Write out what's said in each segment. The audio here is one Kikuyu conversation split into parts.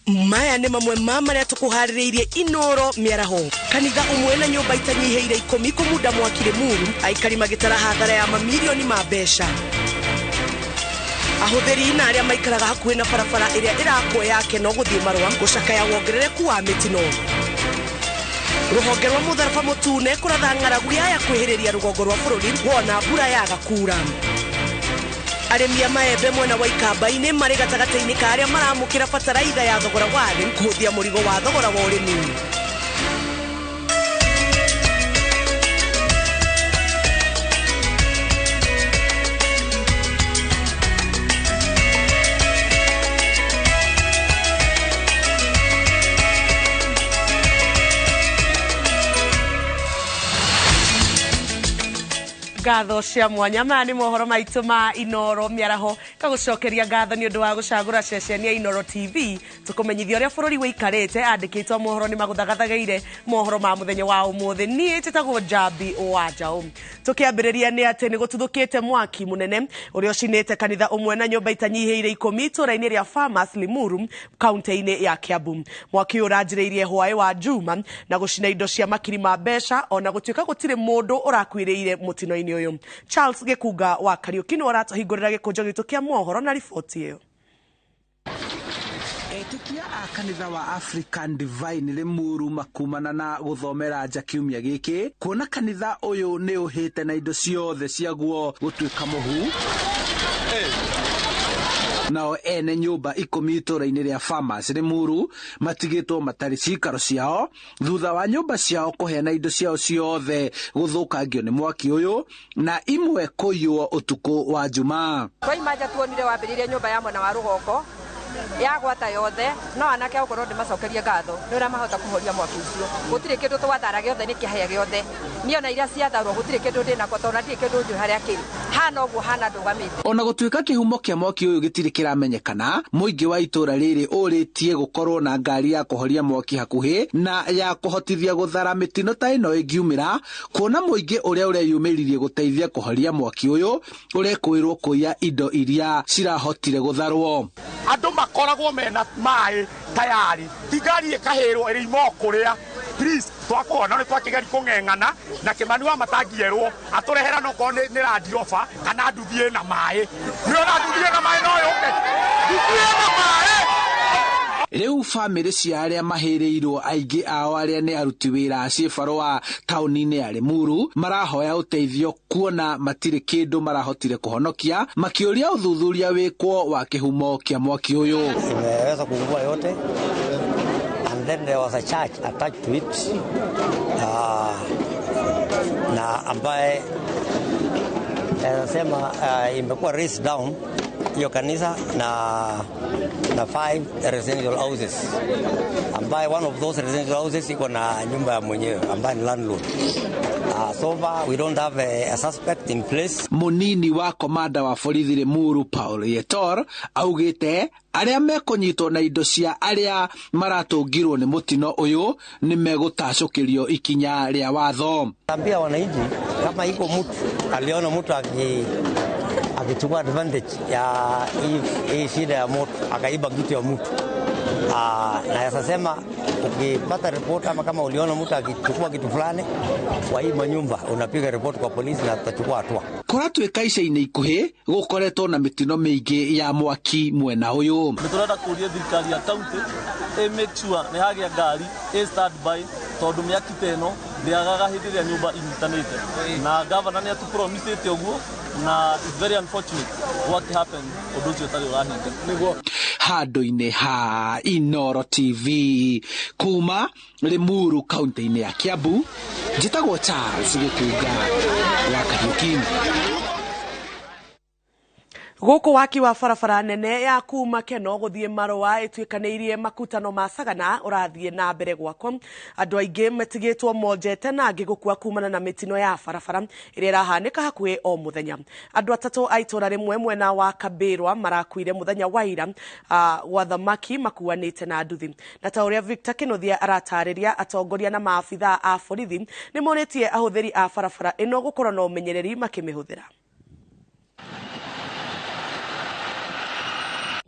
Maya nĩ mamwe ma marĩa tũkũharĩrĩirie Inoro mĩaraho. Kanitha ũmwe na nyũmba itanyihĩire 10 kũmunda mwaki Limuru, aikari magĩtara hathara ya mamirioni ma mbeca. Ahũthĩri na arĩa maikaraga hakuhĩ na barabara ĩrĩa ĩrakwo ya Keno gũthiĩ Marũa gũcakaya wongerereku wa mĩtino. Rũhonge rwa mũtharaba mũtune kũratha ng'aragu yaya kwĩhĩrĩria rũgongo rwa bũrũri wona mbura yaga kura. Arĩmi a maembe mwena wa Ikamba-inĩ marĩ gatagatĩ-inĩ ka arĩa maramũkĩra bataraitha ya thogora wa thĩ kũhũthia mũrigo wa thogora wa ũrĩmi. Ngatho cia mwanya. Maya nĩ mohoro maitũ ma Inoro mĩaraho. Ngagũcokeria ngatho nĩ ũndũ wa gũcagũra ceceni ya Inoro TV tũkũmenyithia ũrĩa bũrũri wĩikarĩte. Andĩkĩtwo mohoro nĩ magũthagathagĩire mohoro ma mũthenya wa ũmũthĩ. Niĩ njĩtagwo Njambi wa Njaũ. Tũkĩambĩrĩria nĩ atĩ nĩ gũtuthũkĩte mwaki mũnene ũrĩa ũcinĩte kanitha ũmwe na nyũmba itanyihĩire 10 itũũra-inĩ rĩa Farmers Limuru kaunti-inĩ ya Kiambu. Mwaki ũyũ ũranjĩrĩirie hwaĩ wa Juma na gũcina indo cia makiri ma mbeca ona gũtuĩka gũtirĩ mũndũ ũrakuĩrĩire mũtino-inĩ ũyũ. Charles Gĩkunga wa Kariũki nĩwe ũratũhingũrĩra gĩkũnjo gitũ kĩa mohoro na riboti ĩyo. Etĩkia a kanitha wa African Divine Limuru makumana na gũthomera nja kiumia gĩkĩ kuona kanitha ũyũ nĩ ũhĩte na indo ciothe ciaguo gũtuĩka mũhu. Nao ene nyũmba 10 itũũra-inĩ rĩa Farmers Limuru matigĩtwo matarĩ cikaro ciao thutha wa nyũmba ciao kũhĩa na indo ciao ciothe gũthũkangio nĩ mwaki ũyũ na imwe kũiywo ũtukũ wa Jumaa. Twaima nja tuonire wambĩrĩirie nyũmba ya mwena wa rũgongo yagwata yothe, no anake okorwo ndĩmacokerie ngatho nĩ ũrĩa mahota kũhoria mwaki ũcio. Gũtirĩ kĩndũ twathara gĩothe nĩ kĩhĩa gĩothe. Niĩ ona iria ciatharwo gũtirĩ kĩndũ ndĩnakwo tondũ ndirĩ kĩndũ njũĩ harĩa kĩrĩ. Hana ũguo hana ndũgamĩte. Ona gũtuĩka kĩhumo kĩa mwaki ũyũ gĩtirĩ kĩramenyekana, mũingĩ wa itũũra rĩrĩ ũrĩtie gũkorwo na ngari ya kũhoria mwaki hakuhĩ na ya kũhotithia gũthara mĩtino ta ĩno ĩngiumĩra, kuona mũingĩ ũrĩa ũreyumĩririe gũteithia kũhoria mwaki ũyũ ũrekũĩrwo kũiya indo iria cirahotire gũtharwo. Andũ makoragwo mena maĩ tayari, ti ngari ĩkahĩrwo ĩrĩ imo kũrĩa. Please, twakũhona nĩ twakĩgeria kũng'eng'ana na Kĩmani wa matangierwo atũrehera no korwo nĩ Land Rover kana nduthi ĩna maĩ. Nĩ ona nduthi ĩna maĩ no yũke. Nduthi ĩna maĩ. Rĩu bamĩrĩ cia arĩa mahĩrĩirwo aingĩ ao arĩa nĩ aruti wĩra a ciĩbarũa taũni-inĩ ya Limuru marahoya ũteithio kuona matirĩ kĩndũ marahotire kũhonokia, makĩũria ũthuthuria wĩkwo wa kĩhumo kĩa mwaki ũyũ. Imeweza kuungua yote and then there was a church attached to it, na ambaye nasema imekuwa raised down hiyo kanisa na 5 residential houses, ambaye one of those residential houses iko na nyumba ya mwenyewe ambaye ni landlord. So far we don't have a suspect in place. Munini wa komanda wa borithi Limuru Paul Yetor augite arĩa mekũnyitwo na indo cia arĩa maratũngirwo nĩ mũtino ũyũ nĩ megũtacũkĩrio ikinya rĩa watho. Ambia wananchi kama iko mtu aliona mtu akichukua advantage ya hii shida ya moto akaiba kitu ya mtu. Na sasa ukipata report ama kama uliona mtu akichukua kitu fulani kwa hii manyumba unapiga report kwa polisi na tutachukua hatua. Kũratuĩka ica-inĩ ikuhĩ gũkoretwo na mĩtino mĩingĩ ya mwaki mwena ũyũ. Nĩ tũrenda kũria thirikari ya county ĩ make sure nĩ hagĩa ngari ĩ standby tondũ mĩaki ta ĩno ndĩagaga hĩndĩ ĩrĩa nyũmba inyitanĩte. Na governor nĩ atũpromisĩte ũguo na it's very unfortunate what happened ũndũ ũcio ũtarĩ ũrahinga. Nĩguo handũ-inĩ ha Inoro TV kuma Limuru kaunti-inĩ ya Kiambu, njĩtagwo Charles Gĩkunga wa Kariũki. Gũkũ waki wa barabara nene ya kuma Keno gũthiĩ Marũa ĩtuĩkanĩirie makutano ma Sagana ũrathiĩ na mbere gwakwo. Andũ aingĩ matigĩtwo monjete na angĩ gũkua kumana na mĩtino ya barabara ĩrĩa ĩrahanĩka hakuhĩ o mũthenya. Andũ atatũ a itũũra rĩmwe mwena wa Kabĩrwa marakuire mũthenya wa ira, gwa thamaki makuanĩte na nduthi. Na ta ũrĩa Victor Kĩnuthia aratarĩria, atongoria na maabithaa a borithi nĩ morĩtie ahũthĩri a barabara ĩno gũkorwo na ũmenyereri makĩmĩhũthĩra.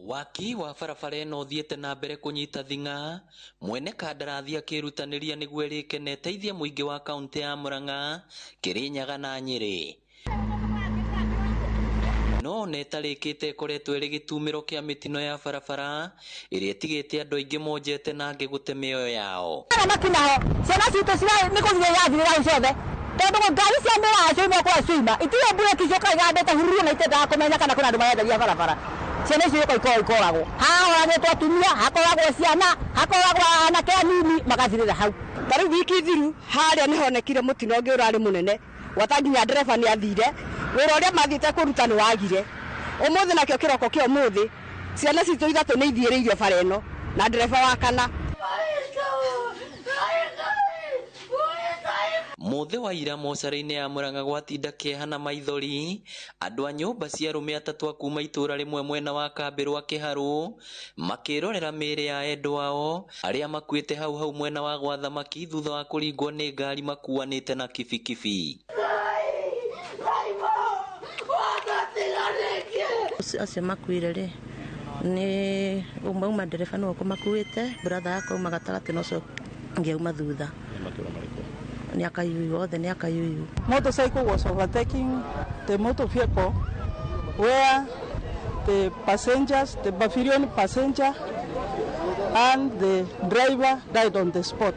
Waki wa barabara ĩno ũthiĩte na mbere kũnyita thing'a, mwene kandarathi akĩrutanĩria nĩguo ĩrĩke na ĩteithie mũingĩ wa kaũntĩ ya Murang'a, Kĩrĩnyaga na Nyĩrĩ. No ona ĩtarĩkĩte ĩkoretwo ĩrĩ gĩtumĩro kĩa mĩtino ya barabara ĩrĩa ĩtigĩte andũ aingĩ monjete na angĩ gũte mĩoyo yao. Thamaki naho ciana citũ nĩ gũthira irathirĩra hau ciothe, tondũ ngari cia mĩraa ciauma kũrĩa ciuma itirĩ mbureki, ciũkaga igandĩte hururu na itendaga kũmenya kana kwĩna andũ marendagia barabara. Ciana icio ikoragwo ikoragwo hahoragĩtwo atumia, hakoragwo ciana, hakoragwo anake anini, magathirĩra hau. Ta rĩu wiki thiru harĩa nĩhonekire mũtino ũngĩ ũrarĩ mũnene, gwata nginya ndereba nĩ athire wĩra ũrĩa mathiĩte kũruta nĩ wagire. Ũmũthĩ nakĩo kĩroko kĩa ũmũthĩ ciana citũ ithatũ nĩ ithiĩrĩirio bara ĩno na ndereba wa kana. Mũthĩ wa ira mocarĩ-inĩ ya Murang'a gwatinda kĩeha na maithori, andũ a nyũmba cia arũme atatũ a kuma itũũra rĩmwe mwena wa kambĩ rwa Kĩharũ makĩrorera mĩĩrĩ ya endwa ao arĩa makuĩte hau hau mwena wa gwa thamaki thutha wa kũringwo nĩ ngari makuanĩte na kibikibi. Acio makuire rĩ nĩ ũmwe uma ndereba nĩwe ũkũmakuĩte, brother yakwa auma gatagatĩ na ũcio ũngĩ auma thutha. Nĩ akayuyu othe, nĩ akayuyu. Motorcycle was overtaking the motor vehicle where the passengers, the Bavarian passenger and the driver died on the spot.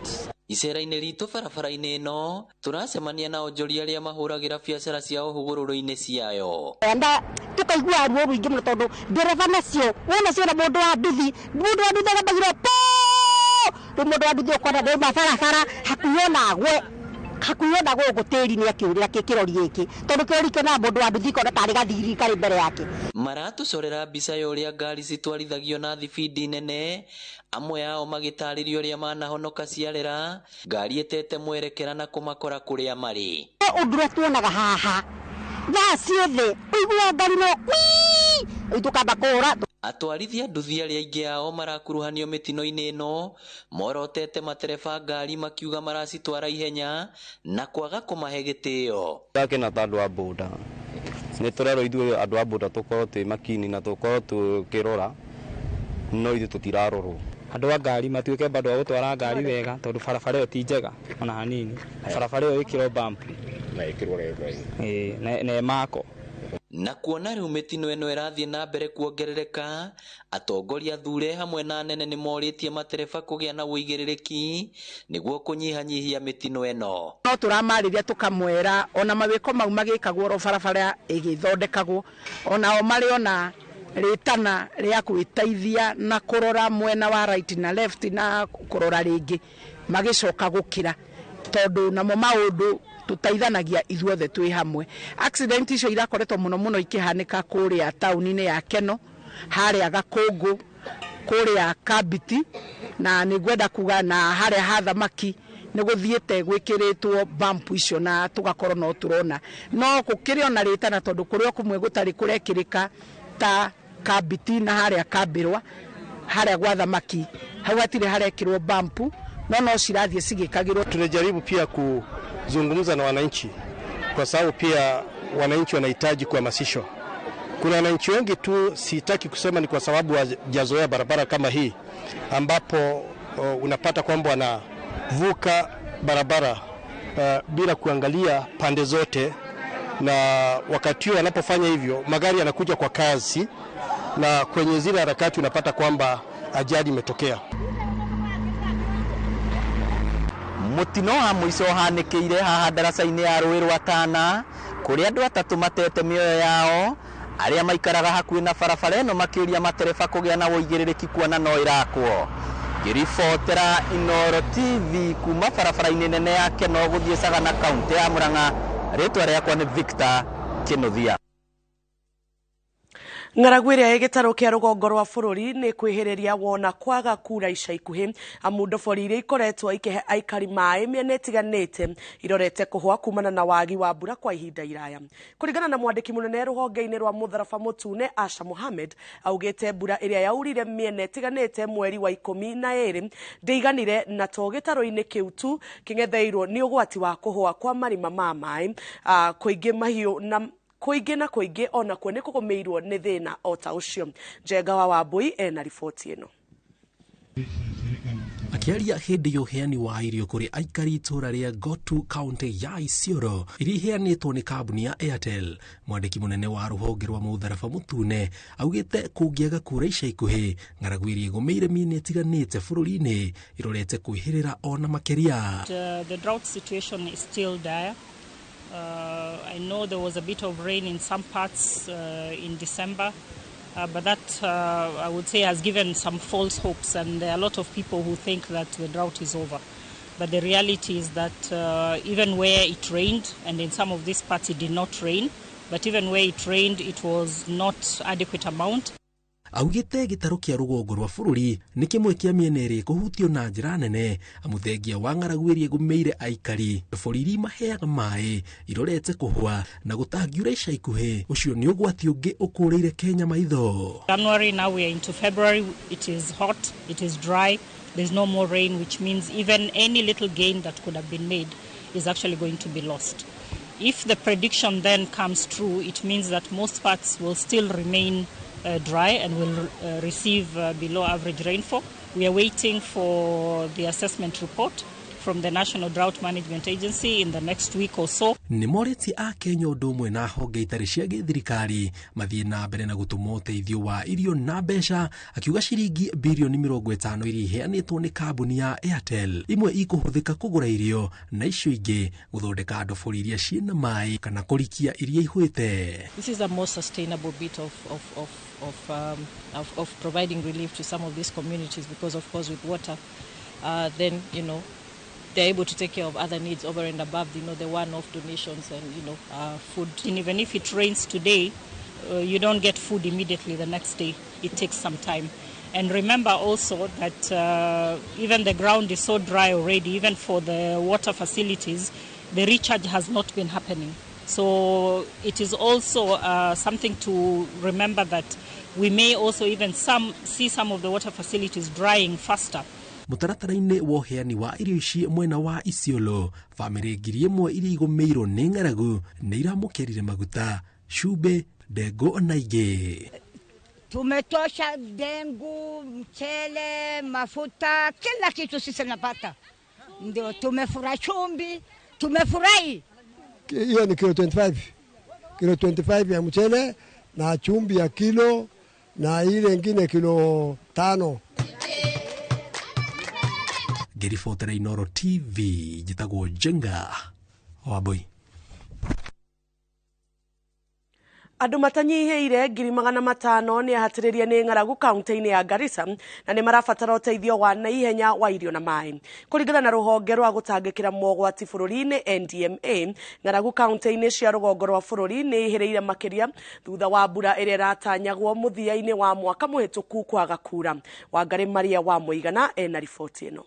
Icera-inĩ ritũ barabara-inĩ ĩno tũracemania na onjoria arĩa mahũragĩra biacara ciao hũgũrũrũ-inĩ ciayo. Enda tukaigua ruo rũingĩ mũno tondũ ndereba nacio wona ciona mũndũ wa nduthi, mũndũ wa nduthi agambagĩrwo po, rĩu mũndũ wa nduthi ũkona ndauma barabara hakuhĩ ona agwe, hakuhĩ ona gũkũ tĩri-inĩ akĩũrĩra kĩrori gĩkĩ, tondũ kĩrori kĩonaga mũndũ wa nduthi kona tarĩ gathigiri karĩ mbere yake. Maratũcorera mbica ya ũrĩa ngari citwarithagio na thibindi nene, amwe ao magĩtarĩria ũrĩa manahonoka ciarera ngari ĩtete mwerekera na kũmakora kũrĩa marĩ. Ũndũ ũrĩa tuonaga haha thaa ciothe ũiguaga ngari no kwii, rĩu tũkamba kũũra. Atwarithia nduthi arĩa aingĩ ao marakuruhanio mĩtino-inĩ ĩno morotete matereba ngari makiuga maracitwara ihenya na kwaga kũmahe gĩtĩo. Ndakena ta andũ a boda, nĩ tũrerwo ithuĩ andũ a boda tũkorwo twĩ makini na tũkorwo tũkĩrora, no ithuĩ tũtirarorwo. Andũ a ngari matuĩke bado a gũtwara ngari wega, tondũ barabara ĩyo ti njega ona hanini. Barabara ĩyo ĩkĩrwo bump na ĩkĩrwo red na ĩmako. Na kuona rĩu mĩtino ĩno ĩrathiĩ na mbere kuongerereka, atongoria athure hamwe na anene nĩ morĩtie matereba kũgĩa na ũigĩrĩrĩki nĩguo kũnyihanyihia mĩtino ĩno. No tũramarĩria tũkamwĩra ona mawĩko mau magĩkagwo oro barabara ĩgĩthondekagwo, onao marĩ ona rĩtana rĩa gwĩteithia na kũrora mwena wa right na left na kũrora rĩngĩ magĩcoka gũkĩra, tondũ namo maũndũ tũteithanagia ithuothe twĩ hamwe. Accident icio irakoretwo mũno mũno ikĩhanĩka kũrĩa taũni-inĩ ya Keno, harĩa Gakũngũ, kũrĩa Kambiti, na nĩngwenda kuga na harĩa ha thamaki nĩ gũthiĩte gwĩkĩrĩtwo bump icio na tũgakorwo no tũrona, no gũkĩrĩ ona rĩtana tondũ kũrĩa kũmwe gũtarĩ kũrekĩrĩka ta Kambiti na harĩa Kambĩrwa, harĩa gwa thamaki, hau hatirĩ harekĩrwo bump, no cirathiĩ cigĩkagĩrwo. Tunajaribu pia kuzungumza na wananchi kwa sababu pia wananchi wanahitaji kuhamasishwa. Kuna wananchi wengi tu, sitaki kusema ni kwa sababu hawajazoea barabara kama hii, ambapo unapata kwamba wanavuka barabara bila kuangalia pande zote, na wakati huo wanapofanya hivyo magari yanakuja kwa kasi, na kwenye zile harakati unapata kwamba ajali imetokea. Mũtino wa mũico ũhanĩkĩire haha ndaraca-inĩ ya rũĩ rwa Tana kũrĩa andũ atatũ matete mĩoyo yao, arĩa maikaraga hakuhĩ na barabara ĩno makĩũria matereba kũgĩa na ũigĩrĩrĩki kuona no ĩrakwo. Ngĩribotera Inooro TV kuma barabara-inĩ nene ya Keno gũthiĩ Sagana kaũntĩ ya Murang'a, rĩtwa rĩakwa nĩ Victor Kĩnuthia. Ng'aragu ĩrĩa ĩ gĩtarũ kĩa rũgongo rwa bũrũri nĩ kwĩhĩrĩria wona kwaga kura ica ikuhĩ, amu ndobori iria ikoretwo ikĩhe aikari maĩ mĩena ĩtiganĩte irorete kũhũa kumana na wagi wa mbura kwa ihinda iraya. Kũringana na mwandĩki mũnene rũhonge-inĩ rwa Mũtharaba Mũtune Asha Mohamed, augĩte mbura ĩrĩa yaurire mĩena ĩtiganĩte mweri wa 12 ndĩiganire, na to gĩtarũ-inĩ kĩu tu kĩng'etheirwo nĩ ũgwati wa kũhũa kwa marima ma maĩ kũingĩ mahiũ na Kũingĩ na kũingĩ onakuo nĩ kũgũmĩirwo nĩ thĩna o ta ũcio. Njenga wa Wambui ena riboti ĩno. Akĩaria hĩndĩ ya ũheani wa irio kũrĩ aikari itũũra rĩa Gotu kaunti ya Isiolo iria iheanĩtwo nĩ kambuni ya Airtel, mwandĩki mũnene wa rũhonge rwa mũtharaba mũtune augĩte kũngĩaga kura ica ikuhĩ ng'aragu ĩrĩa ĩgũmĩire mĩena ĩtiganĩte bũrũri-inĩ ĩrorete kwĩhĩrĩra ona makĩria. The drought situation is still dire. I know there was a bit of rain in some parts in December, but that I would say has given some false hopes, and there are a lot of people who think that the drought is over. But the reality is that even where it rained, and in some of these parts it did not rain, but even where it rained, it was not adequate amount. Augĩte gĩtarũ kĩa rũgongo rwa bũrũri nĩ kĩmwe kĩa mĩena ĩrĩa ĩkũhutio na njĩra nene amu thengia wa ng'aragu ĩrĩa ĩgũmĩire aikari bũrũri maheaga maĩ irorete kũhũa na gũtangiura ica ikuhĩ ũcio nĩ ũgwati ũngĩ ũkũrĩire Kenya maitho. January, now we are into February, it is hot, it is dry, there's no more rain, which means even any little gain that could have been made is actually going to be lost. If the prediction then comes true, it means that most parts will still remain dry and will receive below average rainfall. We are waiting for the assessment report from the National Drought Management Agency in the next week or so. Nĩ morĩtie a Kenya ũndũ ũmwe na honge itarĩ cia gĩthirikari mathiĩ na mbere na gũtũma ũteithio wa irio na mbeca, akiuga ciringi birioni 50 iria iheanĩtwo nĩ kambuni ya Airtel imwe ikũhũthĩka kũgũra irio na icio ingĩ gũthondeka ndobori iria ciĩna maĩ kana kũrikia iria ihũĩte. This is a more sustainable bit of providing relief to some of these communities because, of course, with water, then, you know, they're able to take care of other needs over and above, you know, the one-off donations and, you know, food. And even if it rains today, you don't get food immediately the next day. It takes some time. And remember also that even the ground is so dry already, even for the water facilities, the recharge has not been happening. So it is also something to remember that we may also even see some of the water facilities drying faster. Mũtaratara-inĩ wa ũheani wa irio ici mwena wa Isiolo, bamĩrĩ 1,000 iria igũmĩirwo nĩ ng'aragu nĩ iramũkĩrire maguta, cumbĩ, ndengũ na ingĩ. Tumetosha dengu, mchele, mafuta, kila kitu sisi napata. Ndio tumefurahi, chumvi, tumefurahi. Hiyo ni kilo 25. Kilo 25 ya mchele na chumvi ya kilo na ile nyingine kilo 5. Ngĩribotera Inooro TV njĩtagwo Njenga Wambui. Andũ matanyihĩire 500,000 nĩ ahatĩrĩrie nĩ ng'aragu kaunti-inĩ ya Garissa na nĩ marabatara ũteithio wa naihenya wa irio na maĩ. Kũringana na rũhonge rwa gũtangĩkĩra mogwati bũrũri-inĩ NDMA, ng'aragu kaunti-inĩ cia rũgongo rwa bũrũri nĩ ĩhĩrĩire makĩria thutha wa mbura ĩrĩa ĩratanyagwo mũthia-inĩ wa mwaka mũhĩtũku kwaga kura. Wangarĩ Maria wa Mũigana ena riboti ĩno.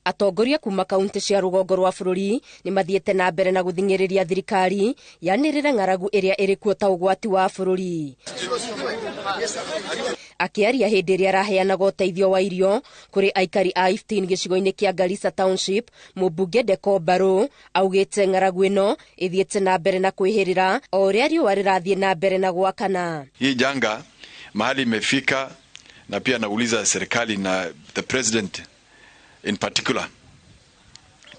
Atongoria kuma kaunti cia rũgongo rwa bũrũri nĩ mathiĩte na mbere na gũthing'ĩrĩria thirikari yanĩrĩre ng'aragu ĩrĩa ĩrĩ kuo ta ũgwati wa bũrũri. Akĩaria hĩndĩ ĩrĩa araheanaga ũteithio wa irio kũrĩ aikari a 15 gĩcigo-inĩ kĩa Garissa Township, mũmbunge Ndeko Mbarũ augĩte ng'aragu ĩno ĩthiĩte na mbere na kwĩhĩrĩra o ũrĩa riũa rĩrathiĩ na mbere na gwakana. Hii janga mahali imefika, na pia nauliza serikali na the president in particular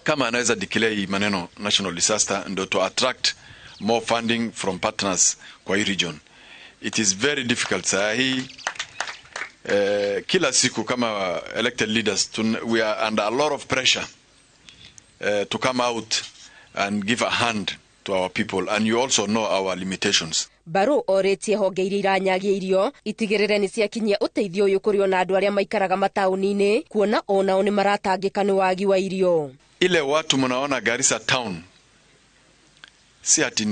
kama anaweza declare hii maneno national disaster ndo to attract more funding from partners kwa hii region. It is very difficult saa hii. Kila siku kama elected leaders we are under a lot of pressure to come out and give a hand to our people, and you also know our limitations. Barũ orĩtie honge iria iranyagia irio itigĩrĩre nĩ ciakinyia ũteithio ũyũ kũrĩ ona andũ arĩa maikaraga mataũni-inĩ, kuona onao nĩ maratangĩka nĩ wagi wa irio. Ile watu mnaona Garissa town si ati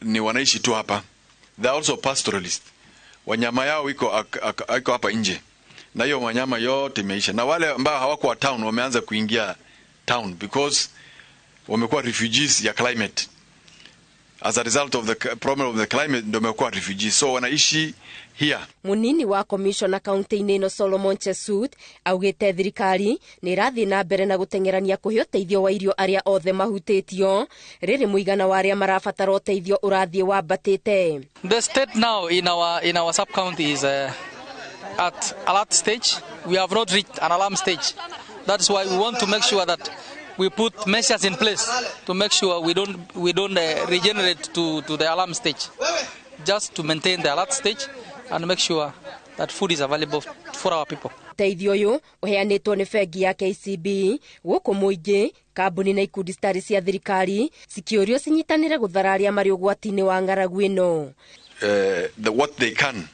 ni wanaishi tu hapa, they are also pastoralists. Wanyama yao iko hapa nje, na hiyo wanyama yote imeisha, na wale ambao hawakuwa town wameanza kuingia town because wamekuwa refugees ya climate. As a result of the problem of the climate ndio wamekuwa refugees, so wanaishi here. Munini wa commissioner kaunti-inĩ ĩno Solomon Chesut augĩte thirikari nĩ ĩrathiĩ na mbere na gũteng'erania kũhe ũteithio wa irio arĩa othe mahutĩtio rĩrĩ mũigana wa arĩa marabatara ũteithio ũrathiĩ wambatĩte. The state now in our sub county is at alert stage. We have not reached an alarm stage. That's why we want to make sure that we put measures in place to make sure we don't regenerate to the alarm stage. Just to maintain the alert stage and make sure that food is available for our people. Ũteithio ũyũ ũheanĩtwo nĩ bengi ya KCB gũkũ mũingĩ kambuni na ikundi citarĩ cia thirikari cikĩũrio cinyitanĩre gũthara arĩa marĩ ũgwati-inĩ wa ng'aragu ĩno. What they can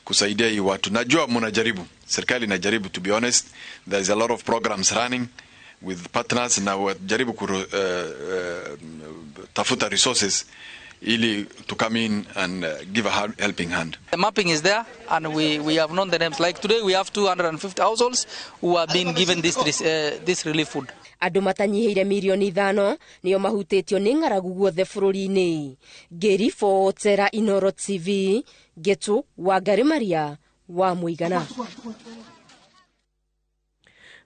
kusaidia hii watu. Najua mnajaribu, serikali inajaribu, to be honest. There is a lot of programs running with partners na wajaribu kutafuta resources ili to come in and give a helping hand. The mapping is there and we have known the names. Like today we have 250 households who are being given this relief food. Andũ matanyihĩire mirioni 5 nĩo mahutĩtio nĩ ng'aragu guothe bũrũri-inĩ. Ngĩribotera Inoro TV, Getu Wangari Maria wa Mũigana.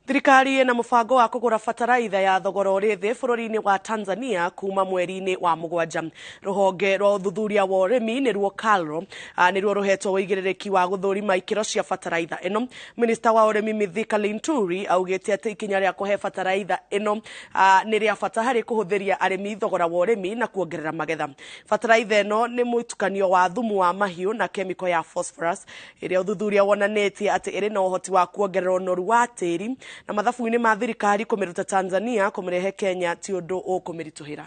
Thirikari ĩna mũbango wa kũgũra bataraitha ya thogora ũrĩ thĩ bũrũri-inĩ wa Tanzania kuma mweri-inĩ wa 7. Rũhonge rwa ũthuthuria wa ũrĩmi nĩruo KALRO nĩruo rũhetwo ũigĩrĩrĩki wa gũthũrima ikĩro cia bataraitha ĩno. Minista wa ũrĩmi Mithika Linturi augĩte atĩ ikinya rĩa kũhe bataraitha ĩno nĩ rĩa bata harĩ kũhũthĩria arĩmi thogora wa ũrĩmi na kuongerera magetha. Bataraitha ĩno nĩ mũtukanio wa thumu wa mahiũ na kemiko ya phosphorus ĩrĩa ũthuthuria wonanĩtie atĩ ĩrĩ na ũhoti wa kuongerera ũnoru wa tĩri na mathabu-inĩ ma thirikari kũmĩruta Tanzania kũmĩrehe Kenya ti ũndũ ũkũmĩritũhĩra.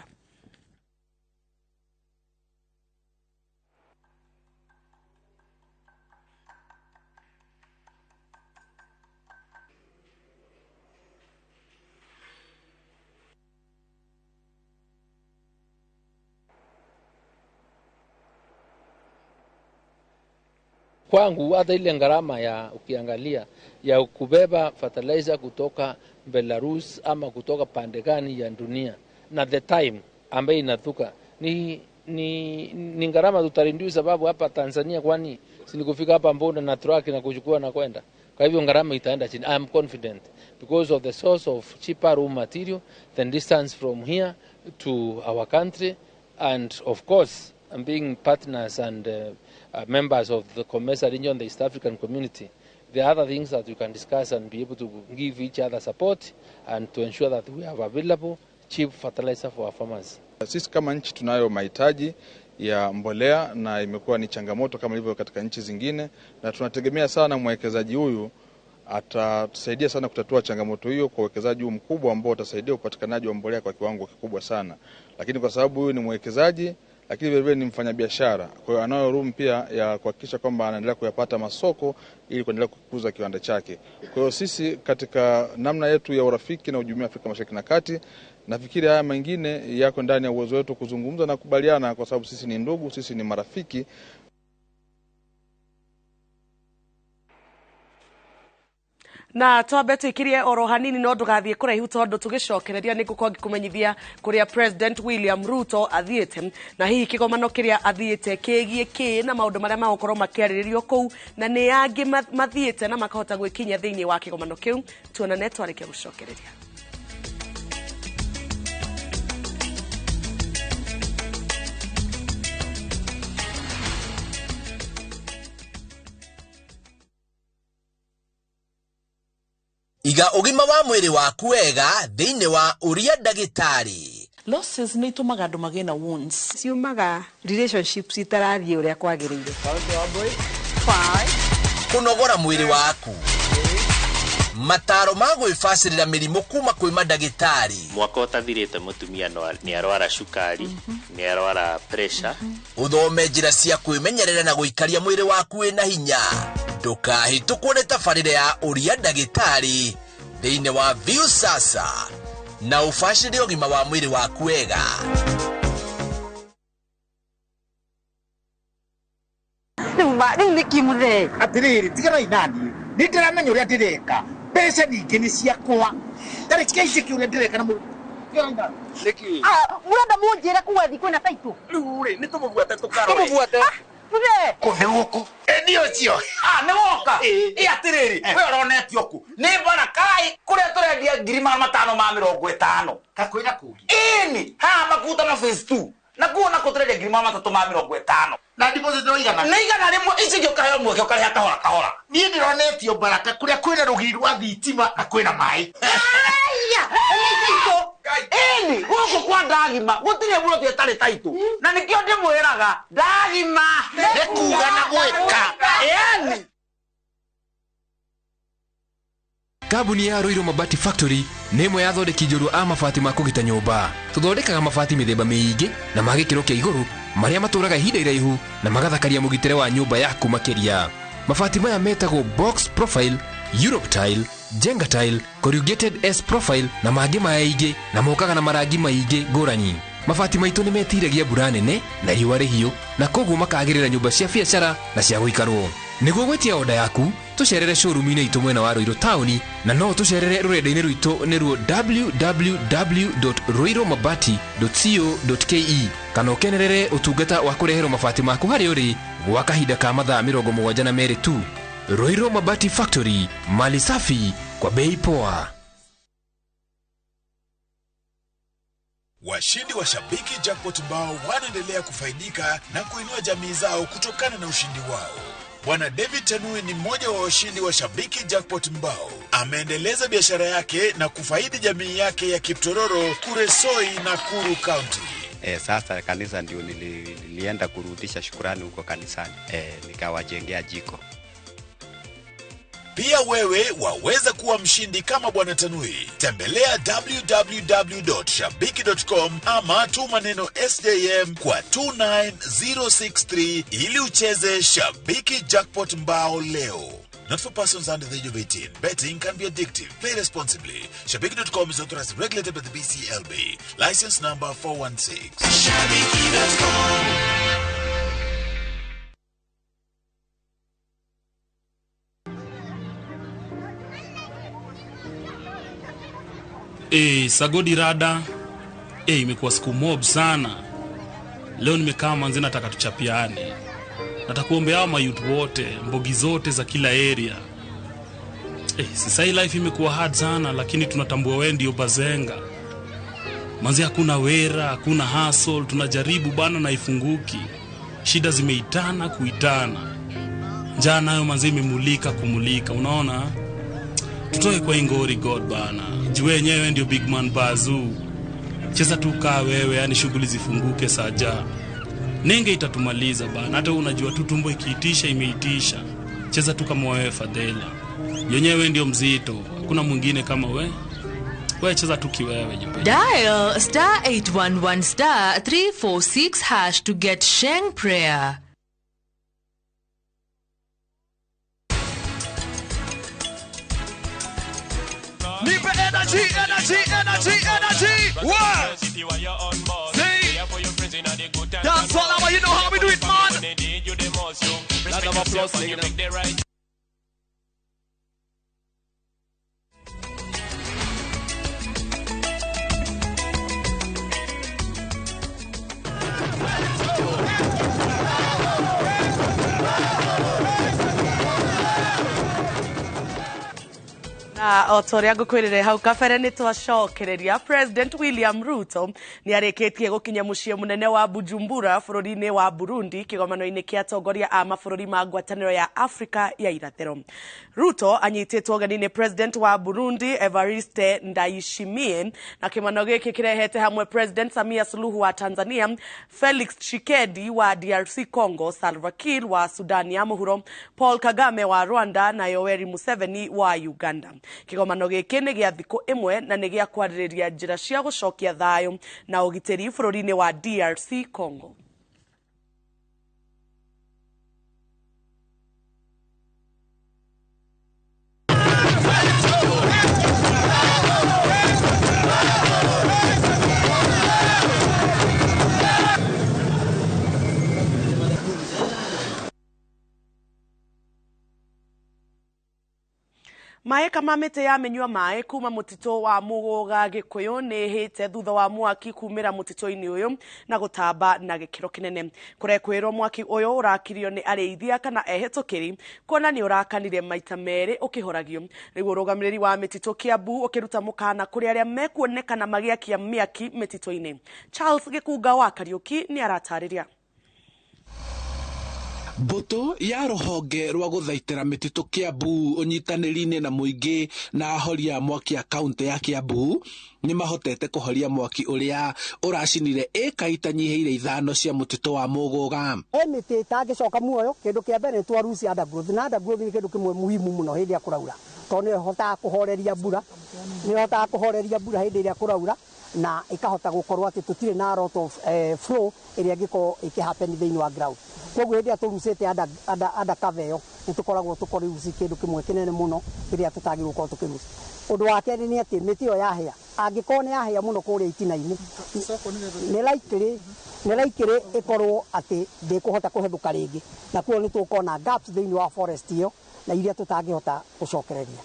Kwangu hata ile gharama ya ukiangalia ya kubeba fertilizer kutoka Belarus ama kutoka pande gani ya dunia na the time ambayo inatuka ni gharama tutarindu, sababu hapa Tanzania kwani si nikufika hapa Mbona na truck na kuchukua na kwenda. Kwa hivyo gharama itaenda chini. I am confident because of the source of cheaper raw material, the distance from here to our country, and of course being partners and members of the COMESA region, the East African community. There are other things that we can discuss and be able to give each other support and to ensure that we have available cheap fertilizer for our farmers. Sisi kama nchi tunayo mahitaji ya mbolea na imekuwa ni changamoto kama ilivyo katika nchi zingine, na tunategemea sana mwekezaji huyu atatusaidia sana kutatua changamoto hiyo kwa uwekezaji huu mkubwa ambao utasaidia upatikanaji wa mbolea kwa kiwango kikubwa sana. Lakini kwa sababu huyu ni mwekezaji lakini vile vile ni mfanyabiashara, kwa hiyo anayo room pia ya kuhakikisha kwamba anaendelea kuyapata masoko ili kuendelea kukuza kiwanda chake. Kwa hiyo sisi katika namna yetu ya urafiki na ujumuiya Afrika Mashariki na Kati, nafikiri haya mengine yako ndani ya uwezo wetu kuzungumza na kubaliana, kwa sababu sisi ni ndugu, sisi ni marafiki. Na twambe twikirie oro hanini no ndugathie kuraihu tondu tugicokereria ni ngukorwo ngikumenyithia kuria President William Ruto athiite na hihi kigomano kiria athiite kigie ki na maundu maria magukorwo makiariririo kuu na ni angi mathiite na makahota gwikinyia thiini wa kigomano kiu. Tuonane twarikia gucokereria. Iga ũgima wa mwĩrĩ waku wega thĩinĩ wa ũria ndagĩtarĩ. Losses nĩ itũmaga andũ magĩe na wounds. Ciumaga relationships itarathiĩ ũrĩa kwagĩrĩire. Kũnogora mwĩrĩ waku. Mataro ma gwĩbacĩrĩra mĩrimũ kuma kwĩ mandagĩtarĩ. Mwaka ũtathirĩte mũtumia nĩ arwara cukari, nĩ arwara pressure. Ũthome njĩra cia kwĩmenyerera na gũikaria mwĩrĩ waku wĩna hinya. Ndũkahĩtũkwo nĩ tabarĩra ya ũria ndagĩtarĩ thĩinĩ wa Viusasa na ũbacĩrĩre ũgima wa mwĩrĩ waku wega. Rĩu nĩkĩ mũthee? Atĩrĩrĩ, tiganai naniĩ, nĩ ndĩramenya ũrĩa ndĩreka. Mbeca ningĩ nĩ ciakwa. Tareke njĩke ũrĩa ndĩreka na Nĩkĩ? Mũrenda mũnjĩre kuga thi kwĩna taitũ. Rĩu rĩ, nĩ tũmũbuate tũkarore. Tũmũbuate. Tuge. Kũ nĩ gũkũ? Ĩ nĩ ũcio. Ah, nĩ woka. Ĩ atĩrĩrĩ, we ũronetio kũ? Nĩ Barakai kũrĩa tũrendia 550,000. Kakwĩra kũngĩ. Ĩni, haha Makutano phase 2. Na kuo nako tũrendia 350,000. Na deposit no igana. Nĩ 100, ici ingĩ ũkaheo mweke ũkarĩha kahora kahora. Niĩ ndĩronetio Baraka kũrĩa kwĩna rũgiri rwa thitima na kwĩna maĩ. Aya, nĩ taitũ. Ĩni, gũkũ kwa Ndagima gũtirĩ mũndũ ĩtarĩ taitũ. Na nĩkĩo ndĩmwĩraga Ndagima nĩ kuga na gwĩka. Ĩni. Kambuni ya Ruiru Mabati Factory nĩ ĩmwe ya athondeki njorua a mabati ma kũgita nyũmba. Tũthondekaga mabati mĩthemba mĩingĩ na ma gĩkĩro kĩa igũrũ marĩa matũraga ihinda iraihu na magathakaria mũgitĩre wa nyũmba yaku makĩria. Mabati maya metagwo box profile, Europe tile, Jenga tile, corrugated S profile na mangĩ maingĩ na mokaga na marangi maingĩ ngũrani. Mabati maitũ nĩ metiragia mbura nene na riũa rĩhiũ na koguo makagĩrĩra nyũmba cia biacara na cia gũikarwo. Nĩguo gwĩtia oda yaku, tũcerere showroom-inĩ itũ mwena wa Ruiru taũni na no tũcerere rũrenda-inĩ rwitũ nĩruo www.ruirumabati.co.ke kana ũkenerere ũtungata wa kũreherwo mabati maku harĩa ũrĩ gwa kahinda ka mathaa 72 tu. Ruiru Mabati Factory, mali safi kwa bei poa. Washindi wa Shabiki Jackpot mbao wanaendelea kufaidika na kuinua jamii zao kutokana na ushindi wao. Bwana David Tanui ni mmoja wa washindi wa Shabiki Jackpot mbao. Ameendeleza biashara yake na kufaidi jamii yake ya Kiptororo, Kuresoi na Kuru County. Sasa kanisa ndio nilienda kurudisha shukurani huko kanisani. Nikawajengea jiko. Pia wewe waweza kuwa mshindi kama Bwana Tanui. Tembelea www.shabiki.com ama tuma neno SJM kwa 29063 ili ucheze Shabiki Jackpot mbao leo. Not for persons under the age of 18. Betting can be addictive. Play responsibly. Shabiki.com is authorized and regulated by the BCLB. License number 416. Shabiki.com. Sagodi rada. Imekuwa siku mob sana. Leo nimekaa manzi nataka tuchapiane. Nataka kuombea hao mayouth wote, mbogi zote za kila area. Sasa hii life imekuwa hard sana lakini tunatambua wewe ndio bazenga. Manzi hakuna wera, hakuna hustle, tunajaribu bana na ifunguki. Shida zimeitana kuitana. Njaa nayo manzi imemulika kumulika, unaona? Tutoe kwa ingori God bana. Jiwe yenyewe ndio big man bazoo. Cheza tu kaa wewe, yani shughuli zifunguke saja. Nenge itatumaliza bana. Hata unajua tu tumbo ikiitisha imeitisha. Cheza tu kama wewe Fadhela. Yenyewe ndio mzito. Hakuna mwingine kama we. Wewe cheza tu kiwewe jipe. Dial star 811 star 346 hash to get Sheng prayer. Nipe energy, energy, energy, energy. What? See? That's all I want. You know how we do it, man. Round of applause, nigga. Na o ta ũrĩa ngũkwĩrĩre hau kabere nĩ twacokereria President William Ruto nĩ arĩkĩtie gũkinya mũciĩ mũnene wa Bujumbura bũrũri-inĩ wa Burundi kĩgomano-inĩ kĩa atongoria a mabũrũri ma ngwatanĩro ya Afrika ya irathĩro. Ruto anyitĩtwo ũgeni nĩ President wa Burundi Evariste Ndayishimiye na kĩmano gĩkĩ kĩrehete hamwe President Samia Suluhu wa Tanzania, Felix Tshisekedi wa DRC Congo, Salva Kiir wa Sudan ya Mũhuro, Paul Kagame wa Rwanda na Yoweri Museveni wa Uganda. Kĩgomano gĩkĩ nĩ gĩa thikũ ĩmwe na nĩ gĩa kwarĩrĩria njĩra cia gũcokia thayũ na ũgitĩri bũrũri-inĩ wa DRC Congo. Maĩ kama mĩtĩ ya mĩnyua maĩ kuma mũtitũ wa Mũgũga Gĩkũyũ nĩ ĩhĩte thutha wa mwaki kumĩra mũtitũ-inĩ ũyũ na gũtamba na gĩkĩro kĩnene. Kũrekwĩrwo mwaki ũyũ ũrakirio nĩ arĩithia kana ehĩtũkĩri kuona nĩ ũrakanire maita merĩ ũkĩhoragio. Rĩu ũrũgamĩrĩri wa mĩtitũ Kiambu ũkĩruta mũkana kũrĩ arĩa mekuonekana magĩakia mĩaki mĩtitũ-inĩ. Charles Gĩkunga wa Kariũki nĩ aratarĩria. Mbũtũ ya rũhonge rwa gũthaitĩra mĩtitũ Kiambu ũnyitanĩri-inĩ na mũingĩ na ahoria mwaki a kaunti ya Kiambu nĩ mahotete kũhoria mwaki ũrĩa ũracinire ĩka itanyihĩire 5 cia mũtitũ wa Mũgũga. He mĩtĩ ĩtangĩcoka muoyo, kĩndũ kĩa mbere nĩ twarucia undergrowth, na undergrowth nĩ kĩndũ kĩmwe muhimu mũno hĩndĩ ĩrĩa kũraura, tondũ nĩ ĩhotaga kũhoreria mbura, nĩ ĩhotaga kũhoreria mbura hĩndĩ ĩrĩa kũraura, na ĩkahota gũkorwo atĩ tũtirĩ na lot of flow ĩrĩa ĩngĩkorwo ĩkĩhappen thĩinĩ wa ground. Koguo hĩndĩ ĩrĩa tũrucĩte under cover ĩyo nĩ tũkoragwo tũkoruci kĩndũ kĩmwe kĩnene mũno kĩrĩa tũtagĩrĩirwo gũkorwo tũkĩruci. Ũndũ wa kerĩ nĩ atĩ mĩtĩ ĩyo yahĩa, angĩkorwo nĩ yahĩa mũno kũrĩa itina-inĩ, nĩ likely ĩkorwo atĩ ndĩkũhota kũhethũka rĩngĩ, na koguo nĩ tũkona gaps thĩinĩ wa forest ĩyo na iria tũtangĩhota gũcokereria.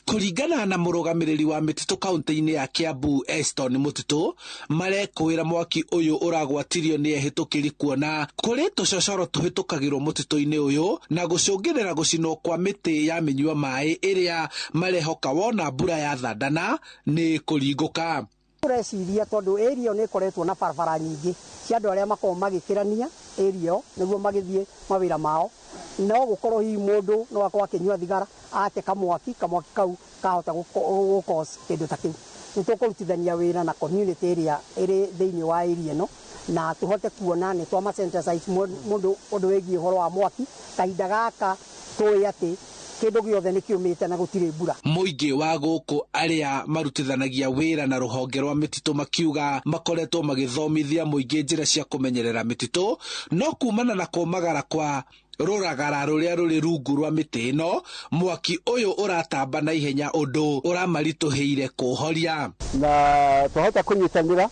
Kũringana na mũrũgamĩrĩri wa mĩtitũ kaunti-inĩ ya Kiambu Eston Mũtitũ, marekũĩra mwaki ũyũ ũragwatirio nĩ ehĩtũkĩri kuona kũrĩ tũcocoro tũhĩtũkagĩrwo mũtitũ-inĩ ũyũ na gũcũngĩrĩra gũcinwo kwa mĩtĩ ya mĩnyua maĩ ĩrĩa marehoka wona mbura ya thandana nĩ kũringũka. Tũreciria tondũ area ĩyo nĩ ĩkoretwo na barabara nyingĩ cia andũ arĩa makoragwo magĩkĩrania area ĩyo nĩguo magĩthiĩ mawĩra mao, no gũkorwo hihi mũndũ no akorwo akĩnyua thigara ate kamwaki kau kahota gũ-cause kĩndũ ta kĩu. Nĩ tũkũrutithania wĩra na community ĩrĩa ĩrĩ thĩinĩ wa area ĩno na tũhote kuona nĩ twama sensitize mũndũ ũndũ wĩgiĩ ũhoro wa mwaki kahinda gaka tũĩ atĩ kĩndũ gĩothe nĩ kĩũmĩte na gũtirĩ mbura. Mũingĩ wa gũkũ arĩa marutithanagia wĩra na rũhonge rwa mĩtitũ makiuga makoretwo magĩthomithia mũingĩ njĩra cia kũmenyerera mĩtitũ, no kumana na kũmagara kwa rũragara rũrĩa rũrĩ rungu rwa mĩtĩ ĩno, mwaki ũyũ ũratamba na ihenya ũndũ ũramaritũhĩire kũũhoria. Na twahota kũnyitanĩra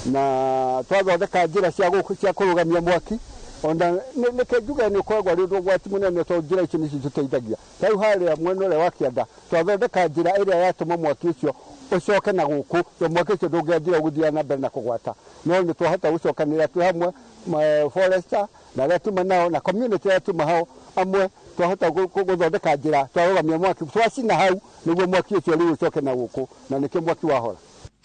na twathondeka njĩra cia kũrũgamia mwaki, ona nĩke njuge nĩ ũkoragwo arĩ ũndũ ũgwati mũnene tondũ njĩra icio nĩcio itũteithagia. Ta rĩu harĩa mwena ũrĩa wa kĩanda twathondeka njĩra ĩrĩa yatũma mwaki ũcio ũcoke na gũkũ, tondũ mwaki ũcio ndũngĩanjĩra gũthiĩ na mbere na kũgwata, no nĩ twahota gũcokanĩrĩra twĩ hamwe forester na arĩa tuma nao na community arĩa tuma hao amwe, twahota gũthondeka njĩra twarũgamia mwaki twacina hau nĩguo mwaki ũcio rĩu ũcoke na gũkũ, na nĩkĩo mwaki wahora.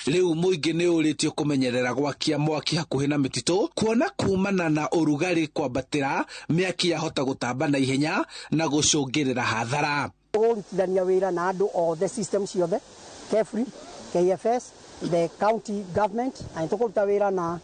Rĩu mũingĩ nĩ ũrĩtio kũmenyerera gwakia mwaki hakuhĩ na mĩtitũ kuona kumana na ũrugarĩ kwambatĩra mĩaki yahota gũtamba na ihenya na gũcũngĩrĩra hathara. Tũgũrutithania wĩra na andũ othe system ciothe, KEFRI, KFS, the county government, na tũkũruta wĩra na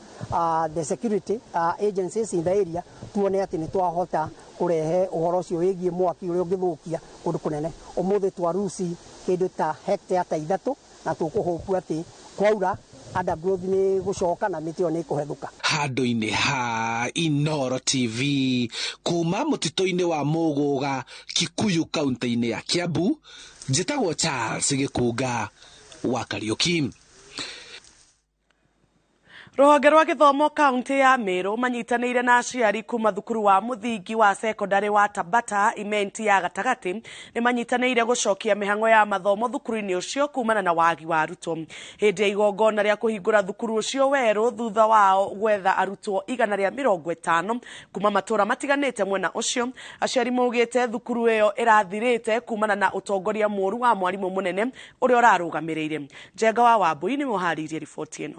the security agencies in the area tuone atĩ nĩ twahota kũrehe ũhoro ũcio wĩgiĩ mwaki ũrĩa ũngĩthũkia kũndũ kũnene. Ũmũthĩ twaruci kĩndũ ta hectare ta 3 na tũkũhũpu atĩ kwaura undergrowth nĩ gũcoka na mĩtĩ ĩyo nĩ ĩkũhethũka. Handũ-inĩ ha Inooro TV kuma mũtitũ-inĩ wa Mũgũga Kikuyu kaunti-inĩ ya Kiambu, njĩtagwo Charles Gĩkunga wa Kariũki. Rũhonge rwa gĩthomo kaunti ya Meru manyitanĩire na aciari kuma thukuru wa mũthingi wa sekondari wa Tabata Imenti ya gatagatĩ nĩ manyitanĩire gũcokia mĩhang'o ya mathomo thukuru-inĩ ũcio kumana na wagi wa arutwo. Hĩndĩ ya igongona rĩa kũhingũra thukuru ũcio werũ thutha wao gwetha arutwo 150 kuma matũra matiganĩte mwena ũcio, aciari maugĩte thukuru ĩyo ĩrathirĩte kumana na ũtongoria mũũru wa mwarimũ mũnene ũrĩa ũrarũgamĩrĩire. Njenga wa Wambui nĩwe ũharĩirie riboti ĩno.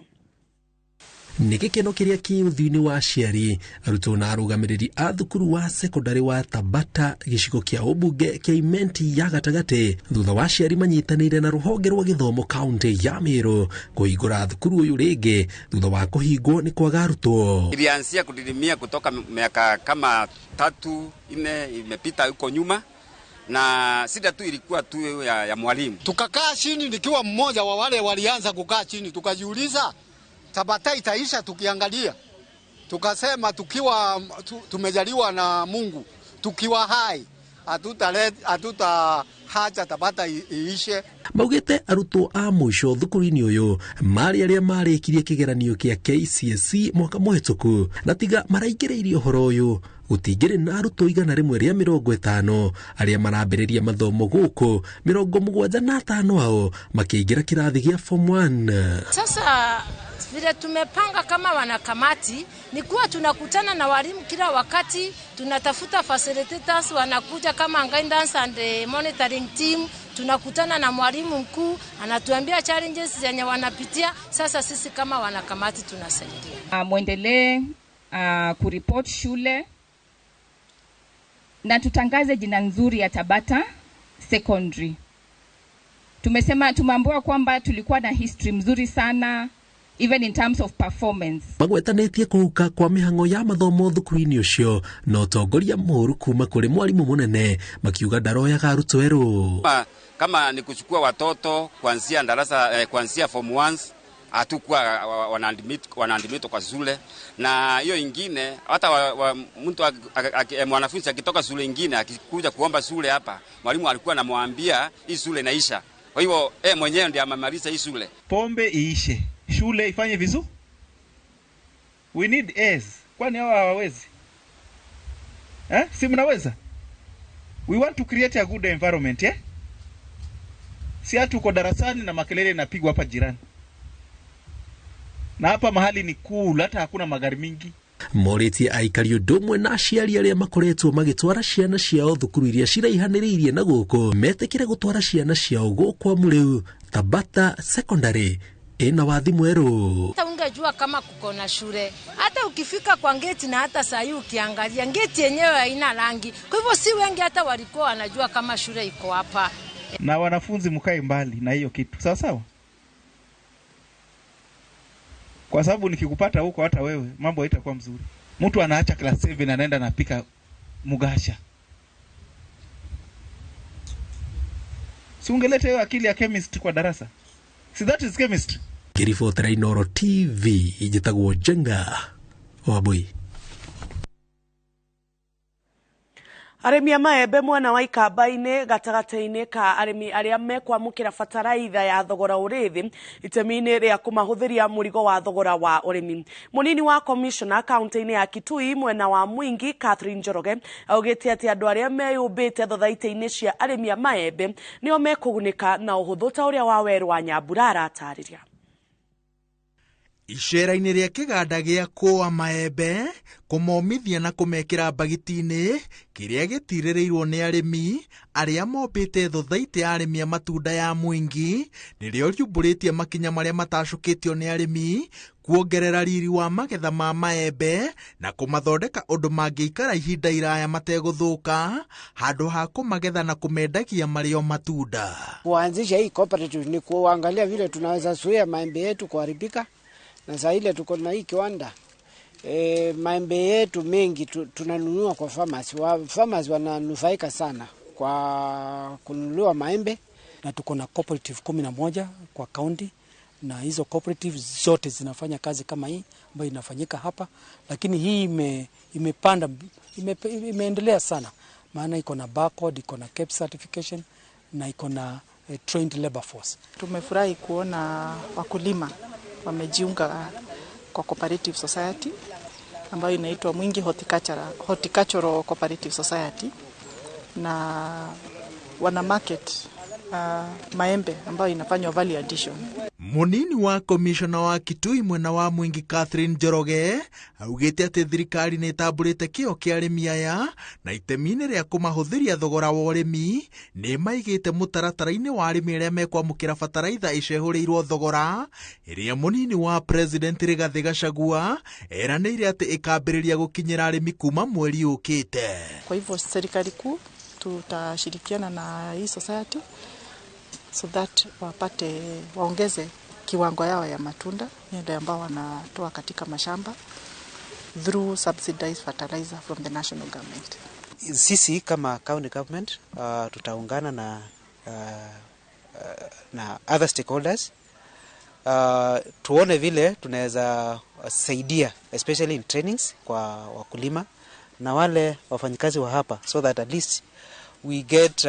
Nĩ gĩkeno kĩrĩa kĩ ũthiũ-inĩ wa aciari, arutwo na arũgamĩrĩri a thukuru wa sekondari wa Tabata gĩcigo kĩa ũmbunge kĩa Imenti ya gatagatĩ thutha wa aciari manyitanĩire na rũhonge rwa gĩthomo kaunti ya Meru kũhingũra thukuru ũyũ rĩngĩ thutha wa kũhingwo nĩ kwaga arutwo. Ilianzia kudidimia kutoka miaka kama 3 4 imepita huko nyuma, na shida tu ilikuwa tu ya mwalimu. Tukakaa chini, nikiwa mmoja wa wale walianza kukaa chini, tukajiuliza Tabata itaisha tukiangalia. Tukasema tukiwa tumejaliwa na Mungu, tukiwa hai hatuta hacha Tabata iishe. Maugĩte arutwo a mũico thukuru-inĩ ũyũ marĩ arĩa marĩkirie kĩgeranio kĩa KCSE mwaka mũhĩtũku na tiga maraingĩrĩirie ũhoro ũyũ Gũtingĩrĩ na arutwo 150 arĩa marambĩrĩria mathomo gũkũ, 75 ao makĩingĩra kĩrathi gĩa form 1. Sasa vile tumepanga kama wanakamati ni kuwa tunakutana na walimu kila wakati, tunatafuta facilitators wanakuja kama guidance and monitoring team, tunakutana na mwalimu mkuu anatuambia challenges zenye wanapitia. Sasa sisi kama wanakamati tunasaidia. Muendelee kuripot shule na tutangaze jina nzuri ya Tabata Secondary. Tumeambiwa kwamba tulikuwa na history mzuri sana even in terms of performance. Magwetanĩtie kũhuka kwa mĩhang'o ya mathomo thukuru-inĩ ũcio na ũtongoria mũũru kuma kũrĩ mwarimũ mũnene, makiuga ndaroyaga arutwo erũ. Kama ni kuchukua watoto kuanzia darasa kuanzia form 1 hatakuwa wanaadmit kwa shule, na hiyo ingine hata mtu mwanafunzi akitoka shule ingine akikuja kuomba shule hapa, mwalimu alikuwa anamwambia hii shule inaisha. Kwa hivyo mwenyewe ndiye amemaliza hii shule. Pombe iishe, shule ifanye vizuri. We need A's. Kwani hawa hawawezi? Si mnaweza? We want to create a good environment, eh? Si hatu uko darasani na makelele inapigwa hapa jirani. Na hapa mahali ni cool, hata hakuna magari mingi. Morĩtie aikari ũndũ ũmwe na aciari arĩa makoretwo magĩtwara ciana ciao thukuru iria ciraihanĩrĩirie na gũkũ metĩkĩre gũtwara ciana ciao gũkũ amu rĩu Tabata Secondary ina wathi mwerũ. Hata ungejua kama kuko na shule, hata ukifika kwa ngeti na hata saa hii ukiangalia ngeti yenyewe haina rangi. Kwa hivyo si wengi hata walikuwa wanajua kama shule iko hapa. Na wanafunzi mkae mbali na hiyo kitu. Sawa sawa? Kwa sababu nikikupata huko hata wewe mambo haitakuwa mzuri. Mtu anaacha class 7 anaenda anapika mugasha. Si ungeleta hiyo akili ya chemist kwa darasa? See, that is chemistry. Ngĩribotera Inooro TV njĩtagwo Njenga Wambui. Arĩmi a maembe mwena wa Ikamba-inĩ gatagatĩ-inĩ ka arĩmi arĩa mekwamũkĩra bataraitha ya thogora ũrĩ thĩ itemi-inĩ rĩa kũmahũthĩria mũrigo wa thogora wa ũrĩmi. Mũnini wa commissioner kaunti-inĩ ya Kitui mwena wa Mwingi Catherine Njoroge augĩte atĩ andũ arĩa meyũmbĩte thothaitĩ-inĩ cia arĩmi a maembe nĩo mekũgunĩka na ũhũthũ ta ũrĩa Wawerũ wa Nyambura aratarĩria. Icera-inĩ rĩa kĩganda gĩa kũa maembe, kũmomithia na kũmekĩra mbagiti-inĩ kĩrĩa gĩtirĩrĩirwo nĩ arĩmi arĩa mombĩte thothaitĩ ya arĩmi a matunda ya Mwingi nĩrĩo riumbũrĩtie makinya marĩa matacũkĩtio nĩ arĩmi kuongerera riri wa magetha ma maembe na kũmathondeka ũndũ mangĩikara ihinda iraya mategũthũka handũ ha kũmagetha na kũmendagia marĩ o matunda. Kuanzisha hii cooperative ni kuangalia vile tunaweza zuia maembe yetu kuharibika. Na saa ile tuko na hii kiwanda maembe yetu mengi tunanunua kwa farmers. Farmers wananufaika sana kwa kununua maembe. Na tuko na cooperative 11 kwa county, na hizo cooperative zote zinafanya kazi kama hii ambayo inafanyika hapa, lakini hii imepanda imeendelea sana, maana iko na barcode, iko na KEBS certification na iko na trained labor force. Tumefurahi kuona wakulima wamejiunga kwa cooperative society ambayo inaitwa Mwingi Horticultural Cooperative Society, na wana market maembe ambayo inafanywa value addition. Munini wa commissioner wa Kitui mwena wa Mwingi Catherine Njoroge augĩte atĩ thirikari nĩ ĩtambũrĩte kĩo kĩa arĩmi aya na itemi-inĩ rĩa kũmahũthĩria thogora wa ũrĩmi nĩ maigĩte mũtaratara-inĩ wa arĩmi arĩa mekwamũkĩra bataraitha ĩcehũrĩirwo thogora ĩrĩa munini wa President Rigathĩ Gachagua eranĩire atĩ ĩkambĩrĩria gũkinyĩra arĩmi kuma mweri ũkĩte. Kwa hivyo serikali kuu tutashirikiana na hii society so that wapate waongeze kiwango yao ya matunda yale ambao wanatoa katika mashamba through subsidized fertilizer from the national government. Sisi kama county government tutaungana na other stakeholders tuone vile tunaweza saidia especially in trainings kwa wakulima na wale wafanyikazi wa hapa so that at least we get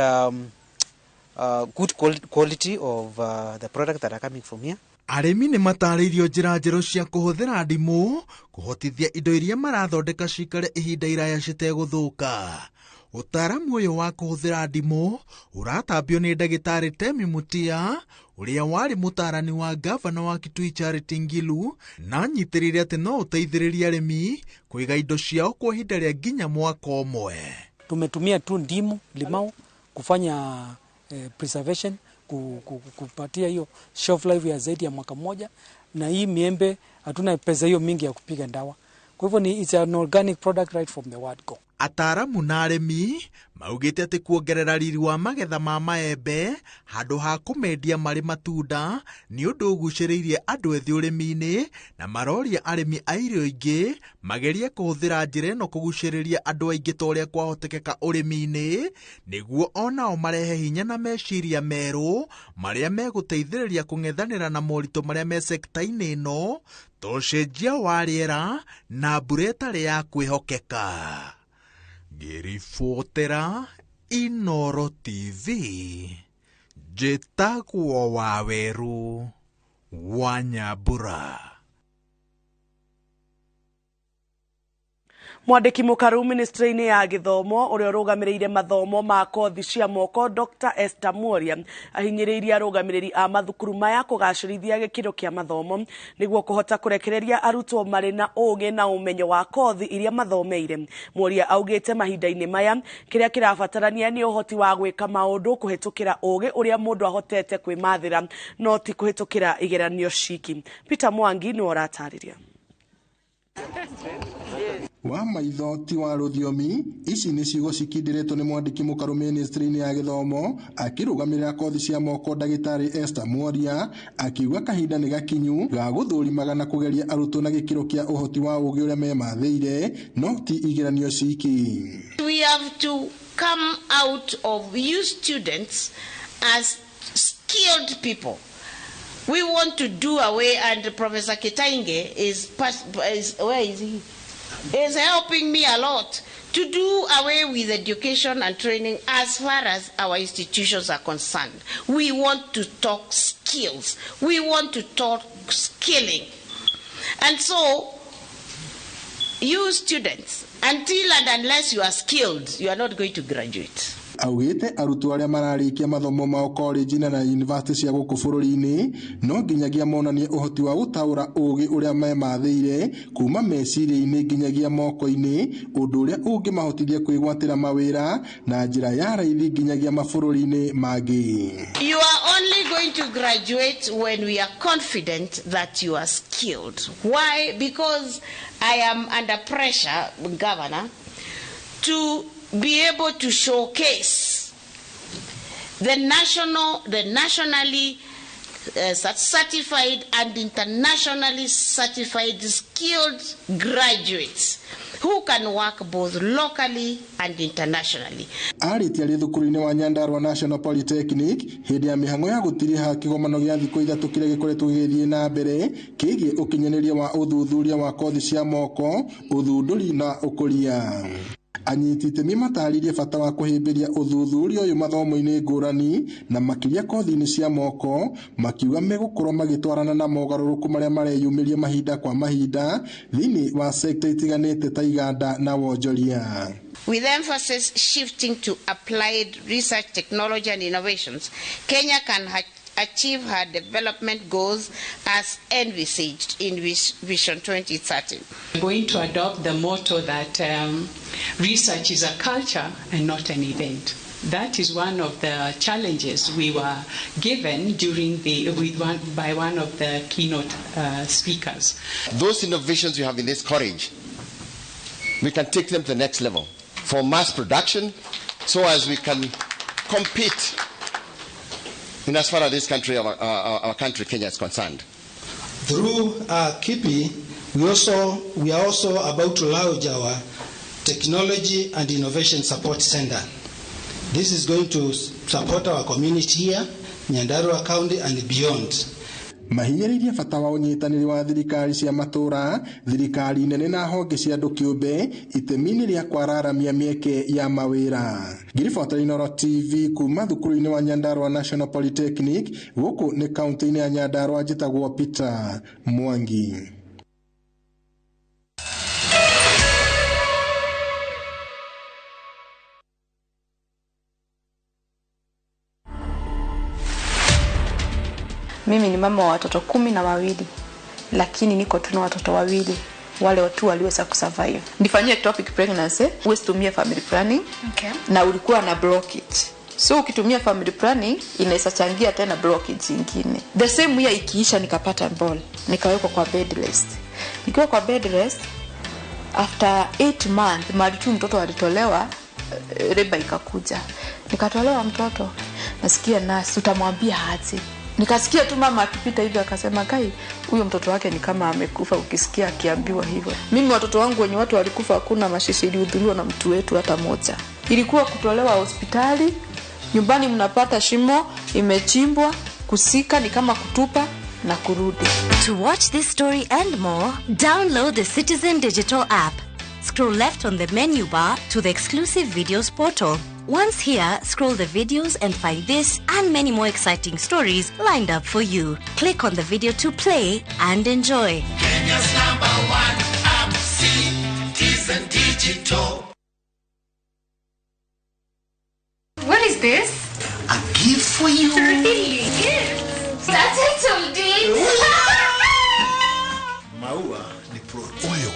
good quality of the product that are coming from here. Arĩmi nĩ matarĩirio njĩra njerũ cia kũhũthĩra ndimũ kũhotithia indo iria marathondeka cikare ihinda iraya citegũthũka. Ũtaaramu ũyũ wa kũhũthĩra ndimũ ũratambio nĩ ndagĩtarĩ Temi Mutia ũrĩa warĩ mũtaarani wa ngavana wa Kitui Charity Ngilu na anyitĩrĩire atĩ no ũteithĩrĩrie arĩmi kũiga indo ciao kwa ihinda rĩa nginya mwaka ũmwe. Tumetumia tu ndimu, limau kufanya preservation, kupatia hiyo shelf life ya zaidi ya mwaka mmoja, na hii miembe hatuna pesa hiyo mingi ya kupiga ndawa. Kwa hivyo ni it's an organic product right from the word go. Ataaramu na arĩmi maugĩte atĩ kuongerera riri wa magetha ma maembe handũ ha kũmendia marĩ matunda nĩ ũndũ ũgucĩrĩirie andũ ethĩ ũrĩmi-inĩ, na maroria arĩmi a irio ingĩ magerie kũhũthĩra njĩra ĩno kũgucĩrĩria andũ aingĩ ta ũrĩa kwahotekeka ũrĩmi-inĩ, nĩguo onao marehe hinya na meciria merũ marĩa megũteithĩrĩria kũng'ethanĩra na moritũ marĩa me sekta-inĩ ĩno ta ũcenjia wa rĩera na mbura ĩtarĩ ya kwĩhokeka. Ngĩribotera Inoro TV, njĩtagwo Waweru wa Nyambura. Mwandĩki mũkaru ministry-inĩ ya gĩthomo ũrĩa ũrũgamĩrĩire mathomo ma kothi cia moko Dr. Esther Mworia ahinyĩrĩirie arũgamĩrĩri a mathukuru maya kũgacĩrithia gĩkĩro kĩa mathomo nĩguo kũhota kũrekereria arutwo marĩ na ũgĩ na ũmenyo wa kothi iria mathomeire. Mworia augĩte mahinda-inĩ maya kĩrĩa kĩrabatarania nĩ ũhoti wa gwĩka maũndũ kũhĩtũkĩra ũgĩ ũrĩa mũndũ ahotete kwĩmathĩra no ti kũhĩtũkĩra igeranio ciki. Peter Mwangi nĩwe ũratarĩria. Wa maitho ti wa rũthiomi ici nĩ ciugo cikindĩrĩtwo nĩ mwandĩki mũkaru ministry-inĩ ya gĩthomo akĩrũgamĩrĩra kothi cia moko ndagĩtarĩ Esther Mworia akiuga kahinda nĩ gakinyu ga gũthũrimaga na kũgeria arutwo na gĩkĩro kĩa ũhoti wa ũgĩ ũrĩa memathĩire no ti igeranio ciki. We have to come out of you students as skilled people. We want to do away, and Professor Kitainge is where is he? Is helping me a lot to do away with education and training as far as our institutions are concerned. We want to talk skills. We want to talk skilling. And so, you students, until and unless you are skilled, you are not going to graduate. Augĩte arutwo arĩa mararĩkia mathomo mao college na university cia gũkũ bũrũri-inĩ no nginyagia monanie ũhoti wa gũtaũra ũgĩ ũrĩa memathĩire kuma meciria-inĩ nginyagia moko-inĩ, ũndũ ũrĩa ũngĩmahotithia kwĩgwatĩra mawĩra na njĩra ya raithi nginyagia mabũrũri-inĩ mangĩ. You are only going to graduate when we are confident that you are skilled. Why? Because I am under pressure, Governor, to be able to showcase the nationally certified and internationally certified skilled graduates who can work both locally and internationally. Arĩtie arĩ thukuru-inĩ wa Nyandarua National Polytechnic hĩndĩ ya mĩhang'o ya gũtiriha kĩgomano gĩa thikũ ithatũ kĩrĩa gĩkoretwo gĩgĩthiĩ na mbere kĩgiĩ ũkinyanĩria wa ũthuthuria wa kothi cia moko, ũthundũri na ũkũria. Anyiti itemi matarĩrie bata wa kũhĩmbĩria ũthuthuria ũyũ mathomo-inĩ ngũrani na makĩria kothi-inĩ cia moko, makiuga megũkorwo magĩtwarana na mogarũrũku marĩa mareyumĩria mahinda kwa mahinda thĩinĩ wa sekta itiganĩte ta iganda na wonjoria. With emphasis shifting to applied research, technology and innovations, Kenya can achieve her development goals as envisaged in Vision 2030. We're going to adopt the motto that research is a culture and not an event. That is one of the challenges we were given during by one of the keynote speakers. Those innovations you have in this college, we can take them to the next level for mass production, so as we can compete in as far as this country, our country, Kenya, is concerned. Through KIPI, we are also about to launch our Technology and Innovation Support Center. This is going to support our community here, Nyandarua County and beyond. Mahinyĩrĩirie bata wa ũnyitanĩri wa thirikari cia matũũra, thirikari nene na honge cia andũ kĩũmbe itemi-inĩ rĩa kwararamia mĩeke ya mawĩra. Ngiribota Inooro TV kuma thukuru-inĩ wa Nyandarua National Polytechnic gũkũ nĩ kaunti-inĩ ya Nyandarua, njĩtagwo Peter Mwangi. Mimi ni mama wa watoto 12, lakini niko tu na watoto 2 wale watu waliweza kusurvive. Nifanyie ectopic pregnancy, huwezi tumia family planning. Okay. Na ulikuwa na blockage. So ukitumia family planning inaweza changia tena blockage nyingine. The same year ikiisha nikapata ball, nikawekwa kwa bed rest. Nikiwa kwa bed rest after 8 months mali tu mtoto alitolewa, reba ikakuja. Nikatolewa mtoto. Nasikia nurse utamwambia aje. Nikasikia tu mama akipita hivi akasema, kai huyo mtoto wake ni kama amekufa, ukisikia akiambiwa hivyo. Mimi watoto wangu wenye watu walikufa hakuna mashishi ilihudhuriwa na mtu wetu hata moja. Ilikuwa kutolewa hospitali, nyumbani mnapata shimo imechimbwa, kusika ni kama kutupa na kurudi. To watch this story and more, download the Citizen Digital app. Scroll left on the menu bar to the exclusive videos portal. Once here, scroll the videos and find this and many more exciting stories lined up for you. Click on the video to play and enjoy. Kenya's #1 app, Citizen Digital. What is this? A gift for you. Really? That's it, Maua ni protein. Oyo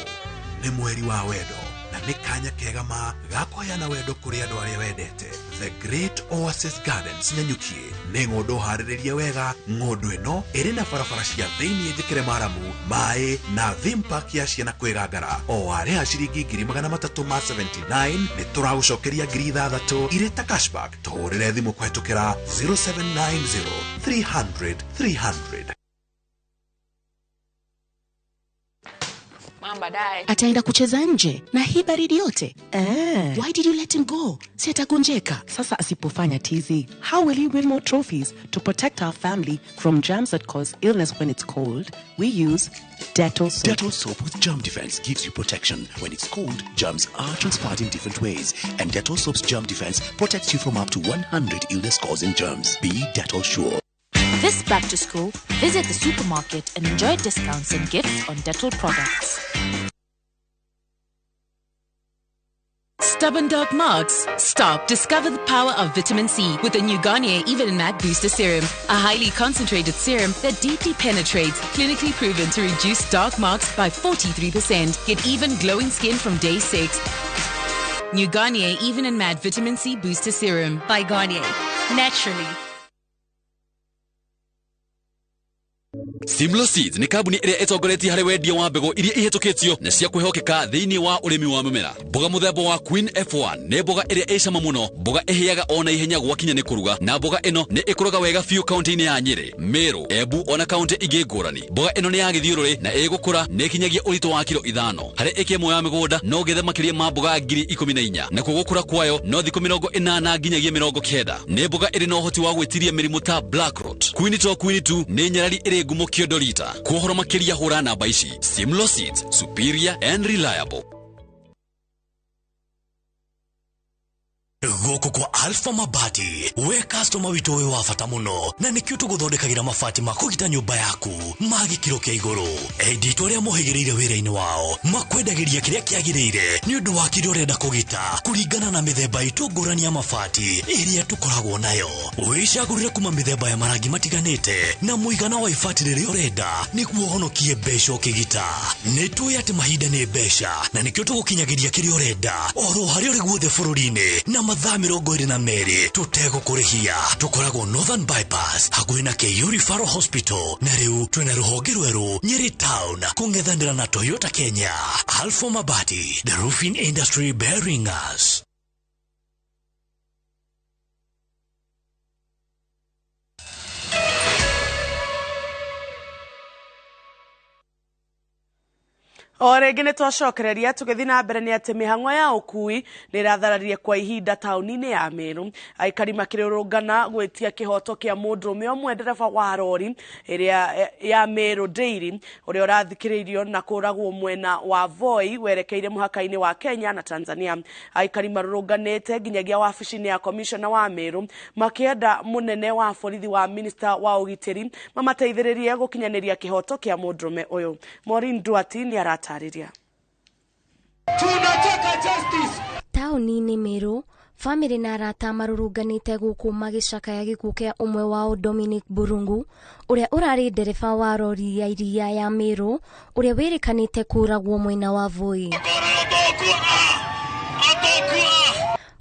ni mweri wa wendo na nĩ kanya kega ma ga kũheana wendo kũrĩ andũ arĩa wendete. The Great Oasis Gardens Nanyuki nĩ ng'ũndũ harĩrĩrie wega. Ng'ũndũ ĩno ĩrĩ na barabara cia thĩiniĩ njĩkĩre maramu, maĩ na theme park ya ciana kwĩgangara. O warĩha ciringi 379 nĩ tũragũcokeria 6,000 irĩ ta cashback. Tũhũrĩre thimũ kũhetũkĩra 0790 300 300. Ataenda kucheza nje na hii baridi yote. Why did you let him go? Si atagonjeka. Sasa asipofanya tizi, how will he win more trophies? To protect our family from germs that cause illness when it's cold, we use Dettol soap. Dettol soap with germ defense gives you protection. When it's cold, germs are transferred in different ways. And Dettol soap's germ defense protects you from up to 100 illness-causing germs. Be Dettol sure. This back to school, visit the supermarket and enjoy discounts and gifts on Dettol products. Stubborn dark marks? Stop. Discover the power of vitamin C with the new Garnier Even and Matte Booster Serum. A highly concentrated serum that deeply penetrates, clinically proven to reduce dark marks by 43%. Get even glowing skin from day 6. New Garnier Even and Matte Vitamin C Booster Serum. By Garnier. Naturally. Simlo Seeds nĩ kambuni ĩrĩa ĩtongoretie harĩ wendia wa mbegũ iria ihĩtũkĩtio na cia kwĩhokeka thĩinĩ wa ũrĩmi wa mĩmera. Mboga mũthemba wa Queen F1 nĩ mboga ĩrĩa ĩ cama mũno, mboga ĩhĩaga o na ihenya gwakinya nĩ kũruga, na mboga ĩno nĩ ĩkũraga wega biũ kaunti-inĩ ya Nyĩrĩ, Meru, Embu ona kaunti ingĩ ngũrani. Mboga ĩno nĩ ya gĩthiũrũrĩ na ĩgũkũra nĩ ĩkinyagia ũritũ wa kiro 5. Harĩ ĩka ĩmwe ya mĩgũnda no ũgethe makĩria ma mboga 14,000, nakuo gũkũra kwayo no thikũ 80 nginyagia 90. Nĩ mboga ĩrĩ na ũhoti wa gwĩtiria mĩrimũ ta black rot. Queen 2 Queen 2 nĩ nyarari ĩrĩ ngumo kĩondo rita. Kuohoro makĩria hũra namba ici. Simlo Seeds, superior and reliable. Gũkũ kwa Alpha Mabati, we customer witũ wĩ wa bata mũno, na nĩkĩo tũgũthondekagĩra mabati ma kũgita nyũmba yaku ma gĩkĩro kĩa igũrũ. Endi itũ arĩa mohĩgĩrĩire wĩra-inĩ wao makwendagĩria kĩrĩa kĩagĩrĩire nĩ ũndũ wa kĩrĩa ũrenda kũgita kũringana na mĩthemba itũ ngũrani ya mabati ĩrĩa tũkoragwo nayo. Wĩcagũrĩre kuma mĩthemba ya marangi matiganĩte na mũigana wa ibati rĩrĩa ũrenda nĩguo ũhonokie mbeca ũkĩgita. Nĩ tũĩ atĩ mahinda nĩ mbeca na nĩkĩo tũgũkinyagĩria kĩrĩa ũrenda oro harĩa ũrĩ guothe bũrũri-inĩ na mathaa 22 tũtegũkũrĩhia. Tũkoragwo Northern Bypass hakuhĩ na KU Referral Hospital, na rĩu twĩna rũhonge rwerũ Nyeri Town kũng'ethanĩra na Toyota Kenya. Alpha Mabati, the roofing industry bearing us. O rĩngĩ nĩ twacokereria tũgĩthiĩ na mbere nĩ atĩ mĩhang'o ya ũkui nĩ ĩrathararire kwa ihinda taũni-inĩ ya Meru, aikari makĩrũrũngana gwĩtia kĩhoto kĩa mũndũrũme ũmwe ndereba wa rori ĩrĩa ya Meru Dairy ũrĩa ũrathikĩrĩirio na kũragwo mwena wa Voi werekeire mũhaka-inĩ wa Kenya na Tanzania. Aikari marũrũnganĩte nginyagia wabici-inĩ ya komishona wa Meru makĩenda mũnene wa borithi wa minista wa ũgitĩri mamateithĩrĩrie gũkinyanĩria kĩhoto kĩa mũndũrũme ũyũ. Maureen Duati nĩ aratarĩria. Tunataka justice. Taũni-inĩ Meru, bamĩrĩ na arata marũrũnganĩte gũkũ magĩcakaya gĩkuũ kĩa ũmwe wao Dominic Burungu ũrĩa ũrarĩ ndereba wa rori ya iria ya Meru ũrĩa wĩrĩkanĩte kũragwo mwena wa Voi.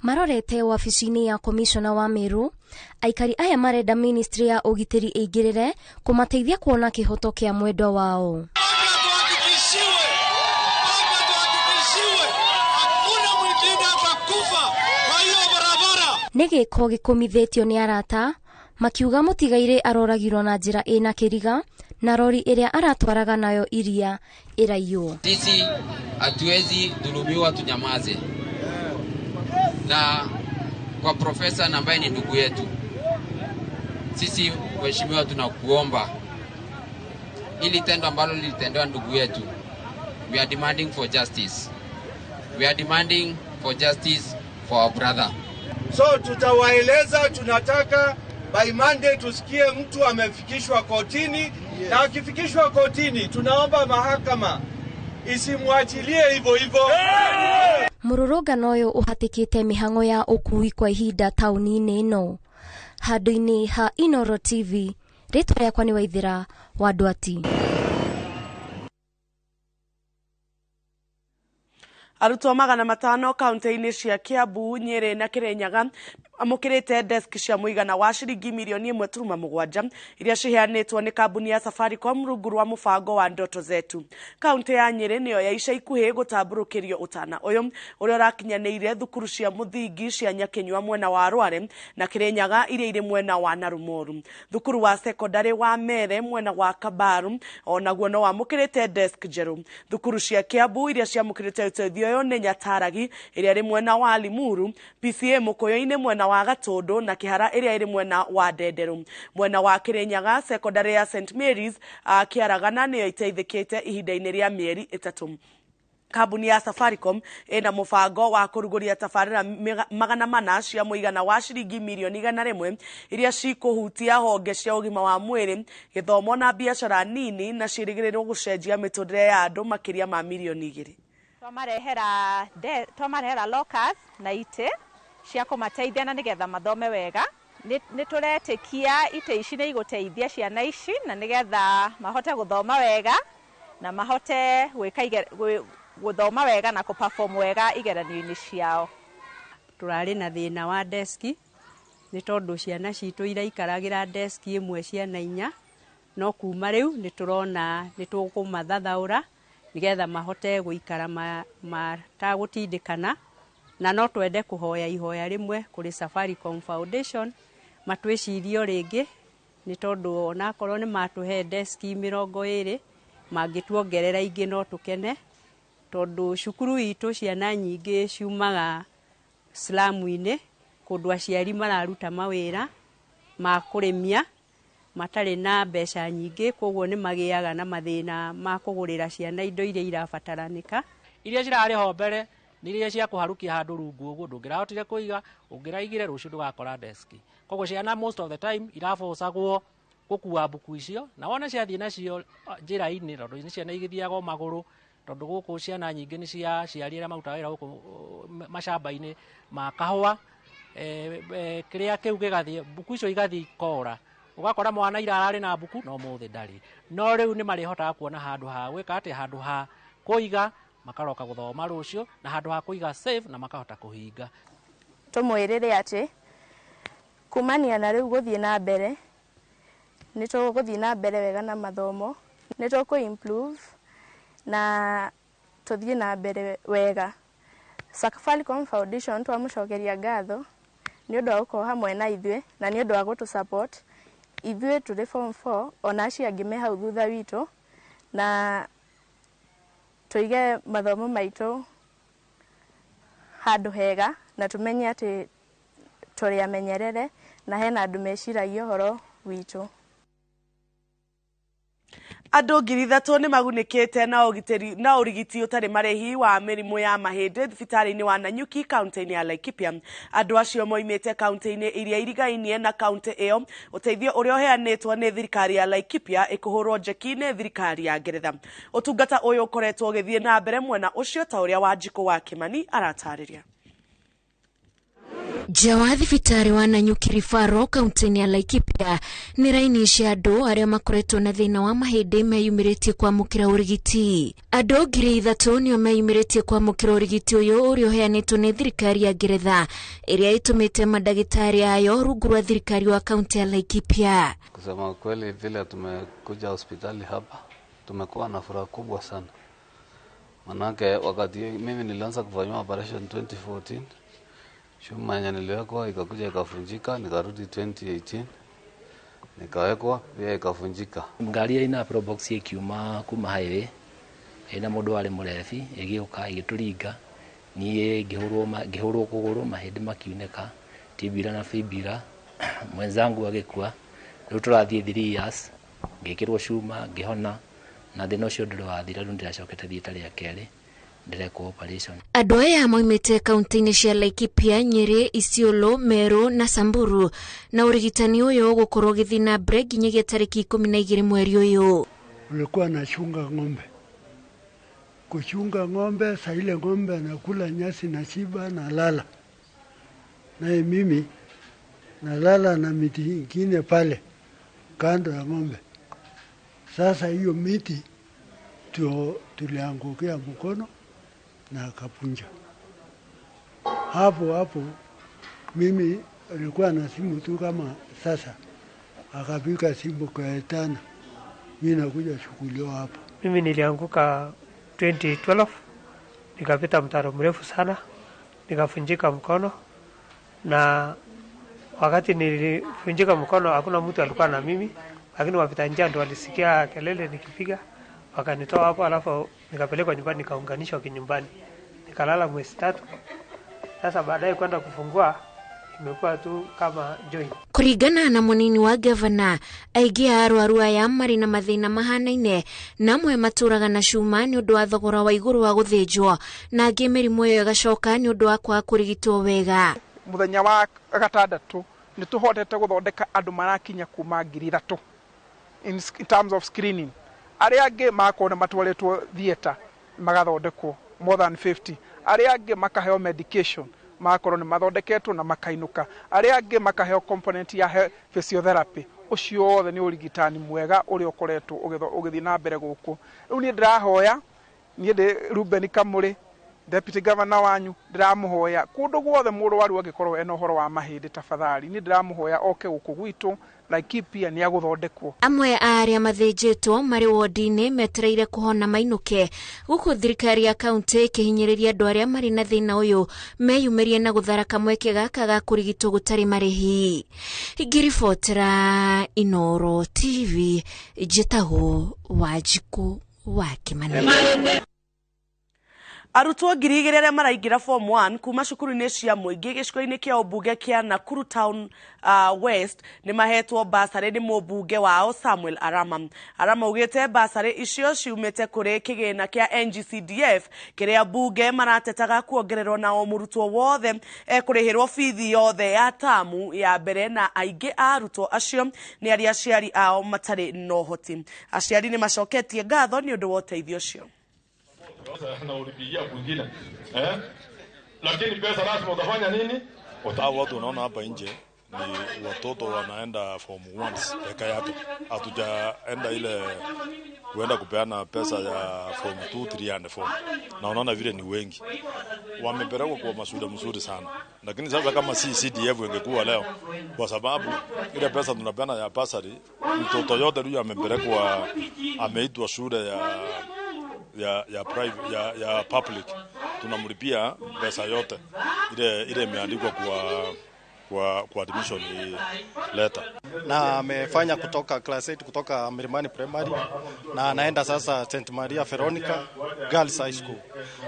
Marorete wabici-inĩ ya komishona wa Meru, aikari aya marenda ministry ya ũgitĩri ĩingĩrĩre kũmateithia kuona kĩhoto kĩa mwendwa wao. Nĩ gĩko gĩkũmithĩtio nĩ arata makiuga mũtigairĩ aroragirwo na njĩra ĩna kĩriga na rori ĩrĩa aratwaraga nayo iria ĩraiywo. Sisi hatuwezi dhulumiwa, tunyamaze. Na kwa profesa na ambaye ni ndugu yetu, sisi mheshimiwa, tunakuomba ili tendo ambalo lilitendewa ndugu yetu, we are demanding for justice. We are demanding for justice for our brother. So tutawaeleza, tunataka by Monday tusikie mtu amefikishwa kotini. Yes. Na akifikishwa kotini tunaomba mahakama isimwachilie hivyo hivyo. Hey! Mũrũrũngano ũyũ ũhatĩkĩte mĩhang'o ya ũkui kwa ihinda taũni-inĩ ĩno. Handũ-inĩ ha Inoro TV, rĩtwa rĩakwa nĩ Waithĩra wa Ndwati. Arutwo 500 kaunti-inĩ cia Kiambu, Nyeri na Kirinyaga amũkĩrĩte desk cia mũigana wa ciringi mirioni 1.7 iria ciheanĩtwo nĩ kambuni ya Safaricom rungu rwa mũbango wa Ndoto Zetu. Kaunti ya Nyeri nĩyo ya ica ikuhĩ gũtambũrũkĩrio ũtana ũyũ ũrĩa ũrakinyanĩire thukuru cia mũthingi cia Nyakinyua mwena wa Rware na Kirinyaga iria irĩ mwena wa Narumoru. Thukuru wa sekondari wa Mere mwena wa Kabaru onaguo no wamũkĩrĩte desk njerũ. Thukuru cia Kiambu iria ciamũkĩrĩte ũteithio ũyũ nĩ Nyataragi ĩrĩa ĩrĩ mwena wa Limuru, PCA Mũkũyũ-inĩ mwena wa Gatundu na Kihara ĩrĩa ĩrĩ mwena wa Ndenderu. Mwena wa Kirinyaga sekondari ya St Mary's Kiaragana nĩyo iteithĩkĩte ihinda-inĩ rĩa mĩeri 3. Kambuni ya Safaricom ĩna mũbango wa kũrugũria tabarĩra 400 cia mũigana wa ciringi mirioni 100 iria cikũhutia honge cia ũgima wa mwĩrĩ, gĩthomo na biacara nini na ciĩrĩgĩrĩrwo gũcenjia mĩtũrĩre ya andũ makĩria ma mirioni 2. Twamarehera lockers na itĩ cia kũmateithia na nĩgetha mathome wega. Nĩ tũretĩkia itĩ ici nĩ igũteithia ciana ici na nĩgetha mahote gũthoma wega na mahote gwĩka gũthoma wega na kũperform wega igeranio-inĩ ciao. Tũrarĩ na thĩna wa deski nĩ tondũ ciana citũ iraikaragĩra deski ĩmwe ciana 4, no kuma rĩu nĩ tũrona nĩ tũkũmathathaũra nĩgetha mahote gũikara matagũtindĩkana. Na no twende kũhoya ihoya rĩmwe kũrĩ Safaricom Foundation matwĩcirie rĩngĩ nĩ tondũ onakorwo nĩ matũhe deski 20 mangĩtuongerera ingĩ no tũkene, tondũ cukuru itũ ciana nyingĩ ciumaga slamu-inĩ kũndũ aciari mararuta mawĩra ma kũrĩmia matarĩ na mbeca nyingĩ, koguo nĩ magĩaga na mathĩna ma kũgũrĩra ciana indo iria irabataranĩka. Iria cirarĩ ho mbere nĩ iria cia kũharukia handũ rungu ũguo ndũngĩrahotire kũiga, ũngĩraigire rũciũ ndũgakora deski. Koguo ciana most of the time irabocagwo gũkua mbuku icio, na wona ciathiĩ nacio njĩra-inĩ tondũ nĩ ciana igĩthiaga o magũrũ, tondũ gũkũ ciana nyingĩ nĩ cia aciari arĩa marutaga wĩra gũkũ macamba-inĩ ma kahũa, kĩrĩa kĩu gĩgathiĩ mbuku icio igathiĩ ikora, ũgakora mwana ira ararĩ na mbuku no mũthĩ ndarĩ. No rĩu nĩ marĩhotaga kuona handũ ha gwĩka atĩ, handũ ha kũiga makaroka gũthoma rũciũ, na handũ ha kũiga safe na makahota kũhinga. Tũmwĩrĩre atĩ kumania na rĩu gũthiĩ na mbere nĩ tũgũthiĩ na mbere wega na mathomo, nĩ tũkũ improve na tũthiĩ na mbere wega. Safaricom Foundation twamũcokeria ngatho nĩ ũndũ wa gũkorwo hamwe na ithuĩ na nĩ ũndũ wa gũtũ support ithuĩ tũrĩ form 4 ona acio angĩ me hau thutha witũ, na Tũige mathomo maitũ handũ hega na tũmenye atĩ tũrĩ amenyerere na hena andũ meciragia ũhoro witũ. Andũ 3,000 nĩ magunĩkĩte na ũgitĩri na ũrigiti ũtarĩ marĩhi wa mĩrimũ ya mahĩndĩ thibitarĩ-inĩ wa Nanyuki kaunti-inĩ ya Laikipia. Andũ acio moimĩte kaunti-inĩ iria irigainie na kaunti ĩyo. Ũteithio ũrĩa ũheanĩtwo nĩ thirikari ya Laikipia ĩkũhũrwo njeki nĩ thirikari ya Ngeretha. Ũtungata ũyũ ũkoretwo ũgĩthiĩ na mbere mwena ũcio ta ũrĩa Wanjikũ wa Kĩmani aratarĩria. Nja wa thibitarĩ wa Nanyuki Referral kaunti-inĩ ya Laikipia nĩ raini cia andũ arĩa makoretwo na thĩna wa mahĩndĩ meyumĩrĩtie kwamũkĩra ũrigiti. Andũ 3,000 nĩo meyumĩrĩtie kwamũkĩra ũrigiti ũyũ ũrĩa ũheanĩtwo nĩ thirikari ya Ngeretha ĩrĩa ĩtũmĩte mandagĩtarĩ ayo rungu rwa thirikari wa kaunti ya Laikipia. Kusema kweli, vile tumekuja hospitali hapa tumekuwa na furaha kubwa sana, manake wakati mimi nilianza kufanyiwa operation 2014 chuma yenye niliwekwa ikakuja ikafunjika, nikarudi 2018 nikawekwa pia ikafunjika. Ngari ina Probox ikiuma kuma highway ina mundu wari murebi igiuka igituringa nie ngihurwo kuguru mahindi makiuneka tibira na fibira mwenzangu agikua. Riu turathie 3 years ngikirwo cuma ngihona na thina ucio nduri wathira. Riu ndiracokete thieta ria keri ndirekwo operation. Andũ aya moimĩte kaunti-inĩ cia Laikipia, Nyeri, Isiolo, Meru na Samburu na ũrigitani ũyũ ũgũkorwo ũgĩthiĩ na mbere nginyagia tarĩki 12 mweri ũyũ. Ulikuwa nachunga ng'ombe, kuchunga ng'ombe, saa ile ng'ombe anakula nyasi na shiba na lala, naye mimi nalala na miti ingine pale kando ya ng'ombe. Sasa hiyo miti tuliangukia mkono na akapunja. Hapo hapo mimi nilikuwa na simu tu kama sasa, akapiga simu kaetana, mimi nakuja chukuliwa hapa. Mimi nilianguka 2012 nikapita mtaro mrefu sana, nikafunjika mkono, na wakati nilifunjika mkono hakuna mtu alikuwa na mimi, lakini wapita njia ndio walisikia kelele nikipiga, wakanitoa hapo, alafu nikapelekwa nyumbani, nikaunganishwa kinyumbani, nikalala mwezi 3. Sasa baadaye kwenda kufungua imekuwa tu kama joint. Kuringana na munini wa gavana, aingĩ a arwaru aya marĩ na mathĩna mahanaine na amwe matũraga na cuma nĩ ũndũ wa thogora wa igũrũ wa gũthĩnjwo na angĩ mĩrimũ ĩyo ĩgacoka nĩ ũndũ wa kwaga kũrigitwo wega. Mũthenya wa gatandatũ nĩ tũhotete gũthondeka andũ marakinya kuma 3,000 in terms of screening. Arĩa angĩ magakorwo nĩ matwarĩtwo theatre magathondekwo more than 50, arĩa angĩ makaheo medication magakorwo nĩ mathondeketwo na makainũka, arĩa angĩ makaheo component ya physiotherapy. Ũcio wothe nĩ ũrigitani mwega ũrĩa ũkoretwo ũgĩthiĩ na mbere gũkũ. Rĩu niĩ ndĩrahoya, niĩ ndĩ Ruben Kamuri, deputy governor wanyu, ndĩramũhoya kũndũ guothe mũrwaru angĩkorwo ena ũhoro wa mahĩndĩ, tafadhali niĩ ndĩramũhoya oke gũkũ gwitũ Laikipia nĩ agũthondekwo. Amwe a arĩa mathĩnjĩtwo marĩ wodi-inĩ metereire kũhona mainũke, gũkũ thirikari ya kaunti ĩkĩhinyĩrĩria andũ arĩa marĩ na thĩna ũyũ meyumĩrie na gũthara kamweke gaka ga kũrigitwo gũtarĩ marĩhi. Ngĩribotera Inooro TV, njĩtagwo Wanjikũ wa Kĩmani. Arutwo 2,000 arĩa maraingĩra form 1 kuma cukuru-inĩ cia mũingĩ gĩcigo-inĩ kĩa ũmbunge kĩa Nakuru Town West nĩ mahetwo basarĩ nĩ mũmbunge wao Samuel Arama. Arama augĩte basarĩ icio ciumĩte kũrĩ kĩgĩna kĩa NGCDF kĩrĩa mbunge maratetaga kuongererwo na o mũrutwo wothe ekũrĩhĩrwo bithi yothe ya tamu ya mbere na aingĩ a arutwo acio nĩ arĩa aciari ao matarĩ na ũhoti. Aciari nĩ macoketie ngatho nĩ ũndũ wa ũteithio ũcio. Na ulipigia kwingine lakini pesa lazima utafanya nini? Watu unaona hapa nje ni watoto wanaenda form 1 peke yake, hatujaenda ile kuenda kupeana pesa ya form 2, 3 and 4, na unaona vile ni wengi wamepelekwa kwa masuda mzuri sana. Lakini sasa kama si CDF ingekuwa leo, kwa sababu ile pesa tunapeana ya basari, mtoto yote huyu amepelekwa, ameitwa shule ya private, ya public, tunamlipia pesa yote ile imeandikwa kwa admission letter. Na amefanya kutoka class 8 kutoka Milimani Primary na anaenda sasa St Maria Veronica Girls High School.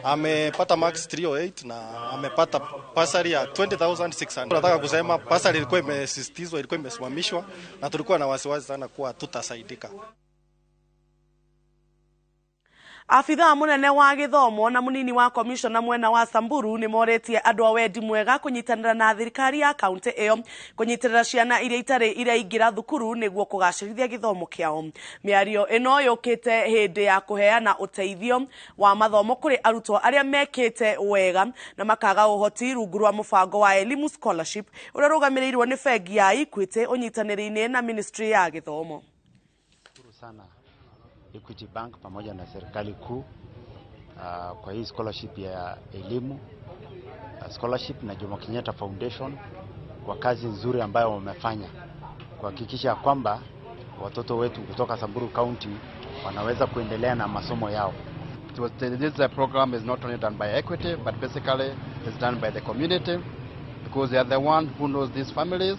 Amepata max 308 na amepata pasari ya 20,600. Nataka kusema pasari ilikuwa imesisitizwa, ilikuwa imesimamishwa na tulikuwa na wasiwasi sana kuwa tutasaidika. Afithaa munene wa githomo na munini wa commissioner mwena wa Samburu ni moretie andu a wendi mwega kunyitanira na thirikari ya kaunti iyo kunyitirira ciana iria itari iraingira thukuru niguo kugacirithia githomo kiao. Miario ino yukite hindi ya kuheana uteithio wa mathomo kuri arutwo aria mekite wega na makaga uhoti rungu rwa mubango wa Elimu Scholarship uria rugamirirwo ni bengi ya Equity unyitaniriine na ministry ya githomo. Sana Equity Bank pamoja na serikali kuu kwa hii scholarship ya elimu scholarship na Jomo Kenyatta Foundation kwa kazi nzuri ambayo wamefanya kuhakikisha kwamba watoto wetu kutoka Samburu County wanaweza kuendelea na masomo yao. This program is not only done by Equity but basically it's done by the community because they are the one who knows these families.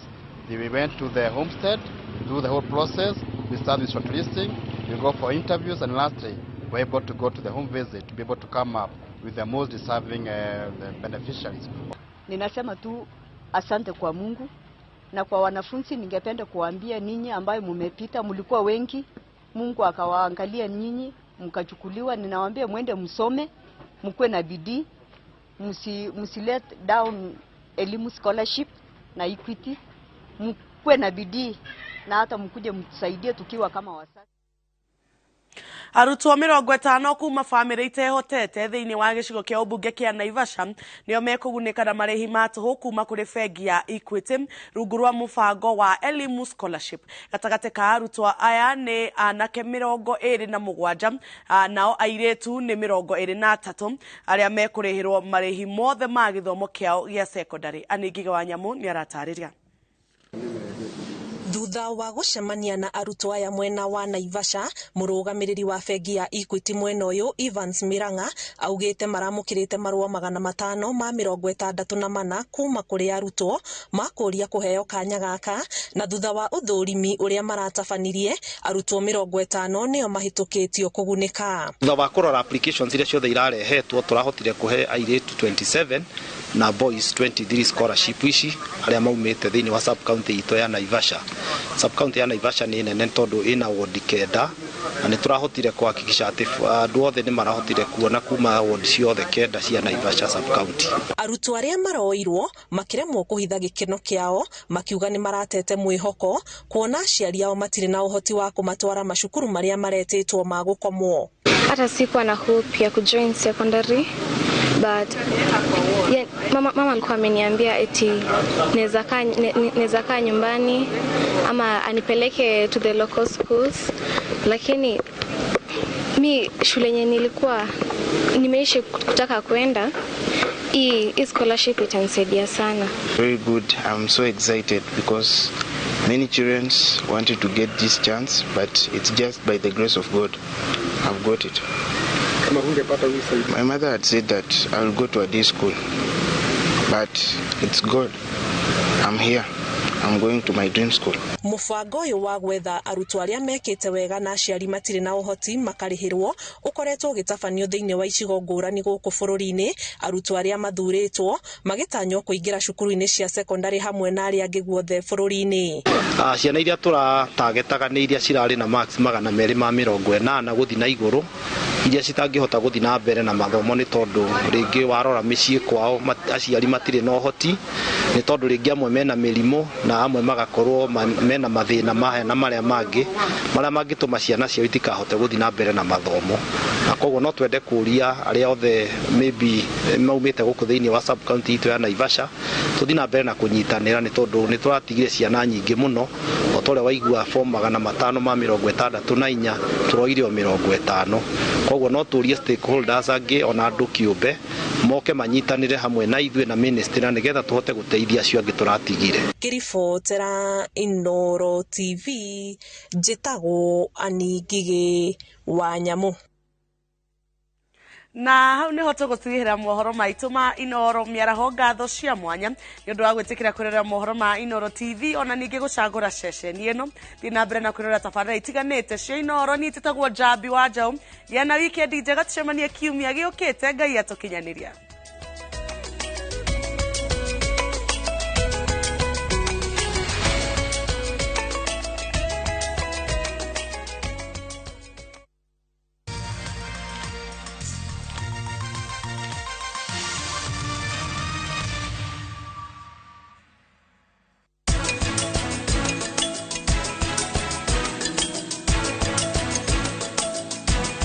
They went to the homestead, do the whole process. We start with shortlisting, we go for interviews, and lastly, we're able to go to the home visit to be able to come up with the most deserving beneficiaries. Ninasema tu asante kwa Mungu na kwa wanafunzi. Ningependa kuambia ninyi ambayo mumepita, mlikuwa wengi, Mungu akawaangalia nyinyi mkachukuliwa. Ninawaambia mwende msome, mkuwe na bidii, msi let down Elimu Scholarship na Equity, mkuwe na bidii na hata mkuje mtusaidie tukiwa kama wazazi. Arutwo 50 kuma family itehotete thiini wa gicigo kia ubunge kia Naivasha nio mekugunika na marihi ma tuhu kuma kuri bengi ya Equity rungu rwa mubango wa Elimu Scholarship. Gatagati ka arutwo aya ni anake 27 nao airitu ni 23 aria mekurihirwo marihi mothe ma githomo kiao gia secondary. Aningiga wa Nyamu ni aratariria. Thutha wa gucemania na arutwo aya mwena wa Naivasha, murugamiriri wa bengi ya Equity mwena uyu Evans Miranga augite maramukirite marua 564 kuma kuri arutwo makuria kuheo kanya gaka, na thutha wa uthurimi uria maratabanirie arutwo 50 nio mahitukitio kugunika. Thutha wa kurora applications iria ciothe irarehetwo turahotire kuhe airitu 27 na boys 23 scholarship ici aria maumite thiini wa sub county itu ya Naivasha. Sub county ya Naivasha ni nene tondu ina ward 9 na ni turahotire kuhakikisha ati andu othe ni marahotire kuona kuma ward ciothe 9 cia Naivasha sub county. Arutwo aria maroirwo makiremwo kuhitha gikeno kiao makiuga ni maratete mwihoko kuona aciari ao matire na uhoti wa kumatwara macukuru maria maretitwo ma gukomwo. Hata sikuwa na hope ya kujoin secondary but yeah, mama alikuwa ameniambia eti naweza kaa nyumbani ama anipeleke to the local schools, lakini mi shule yenye nilikuwa nimeishi kutaka kwenda, hii scholarship itanisaidia sana. Very good. I'm so excited because many children wanted to get this chance, but it's just by the grace of God I've got it. My mother had said that I will go to a day school, but it's God. I'm here. I'm going to my dream school. Mubango uyu wa gwetha arutwo aria mekite wega na aciari matire na uhoti makarihirwo ukoretwo ugitabanio thiini wa icigo ngurani guku bururi-ini. Arutwo aria mathuritwo magitanywo kuingira cukuru-ini cia secondary hamwe na aria angi guothe bururi-ini. Ciana iria turatagetaga ni iria cirari na marks 280 guthi na iguru, iria citangihota guthi na mbere na mathomo ni tondu ringi warora micii kwao aciari matire na uhoti, ni tondu ringi amwe mena mirimu na amwe magakorwo mena mathina mahe na maria mangi maria mangituma ciana ciao itikahote guthi na mbere na mathomo. Na koguo no twende kuria aria othe maybe maumite guku thiini wa sub county itu ya Naivasha tuthi na mbere na kunyitanira, ni tondu ni turatigire ciana nyingi muno. O ta uria waigua form 564 turoire o 50. Koguo no turie stakeholders angi ona andu kiumbe moke manyitanire hamwe na ithuĩ na ministry na nigetha tuhote guteithia acio angi turatigire. Ngĩribotera Inooro TV njĩtagwo Annie Ngigĩ wa Nyamu. Na hau niho tũgũtigĩra mohoro maitũ ma Inoro mĩaraho. Ngatho cia mwanya nĩ ũndũ wa gwĩtĩkĩra kwĩrorera mohoro ma Inoro TV, ona ningĩ gũcagũra ceceni ĩno. Thiĩ na mbere na kwĩrorera tabarĩra itiganĩte cia Inoro. Niĩ njĩtagwo Njambi wa Njaũ. Gĩa na wikendi njega, tũcemanie kiumia gĩũkĩte Ngai atũkinyanĩria.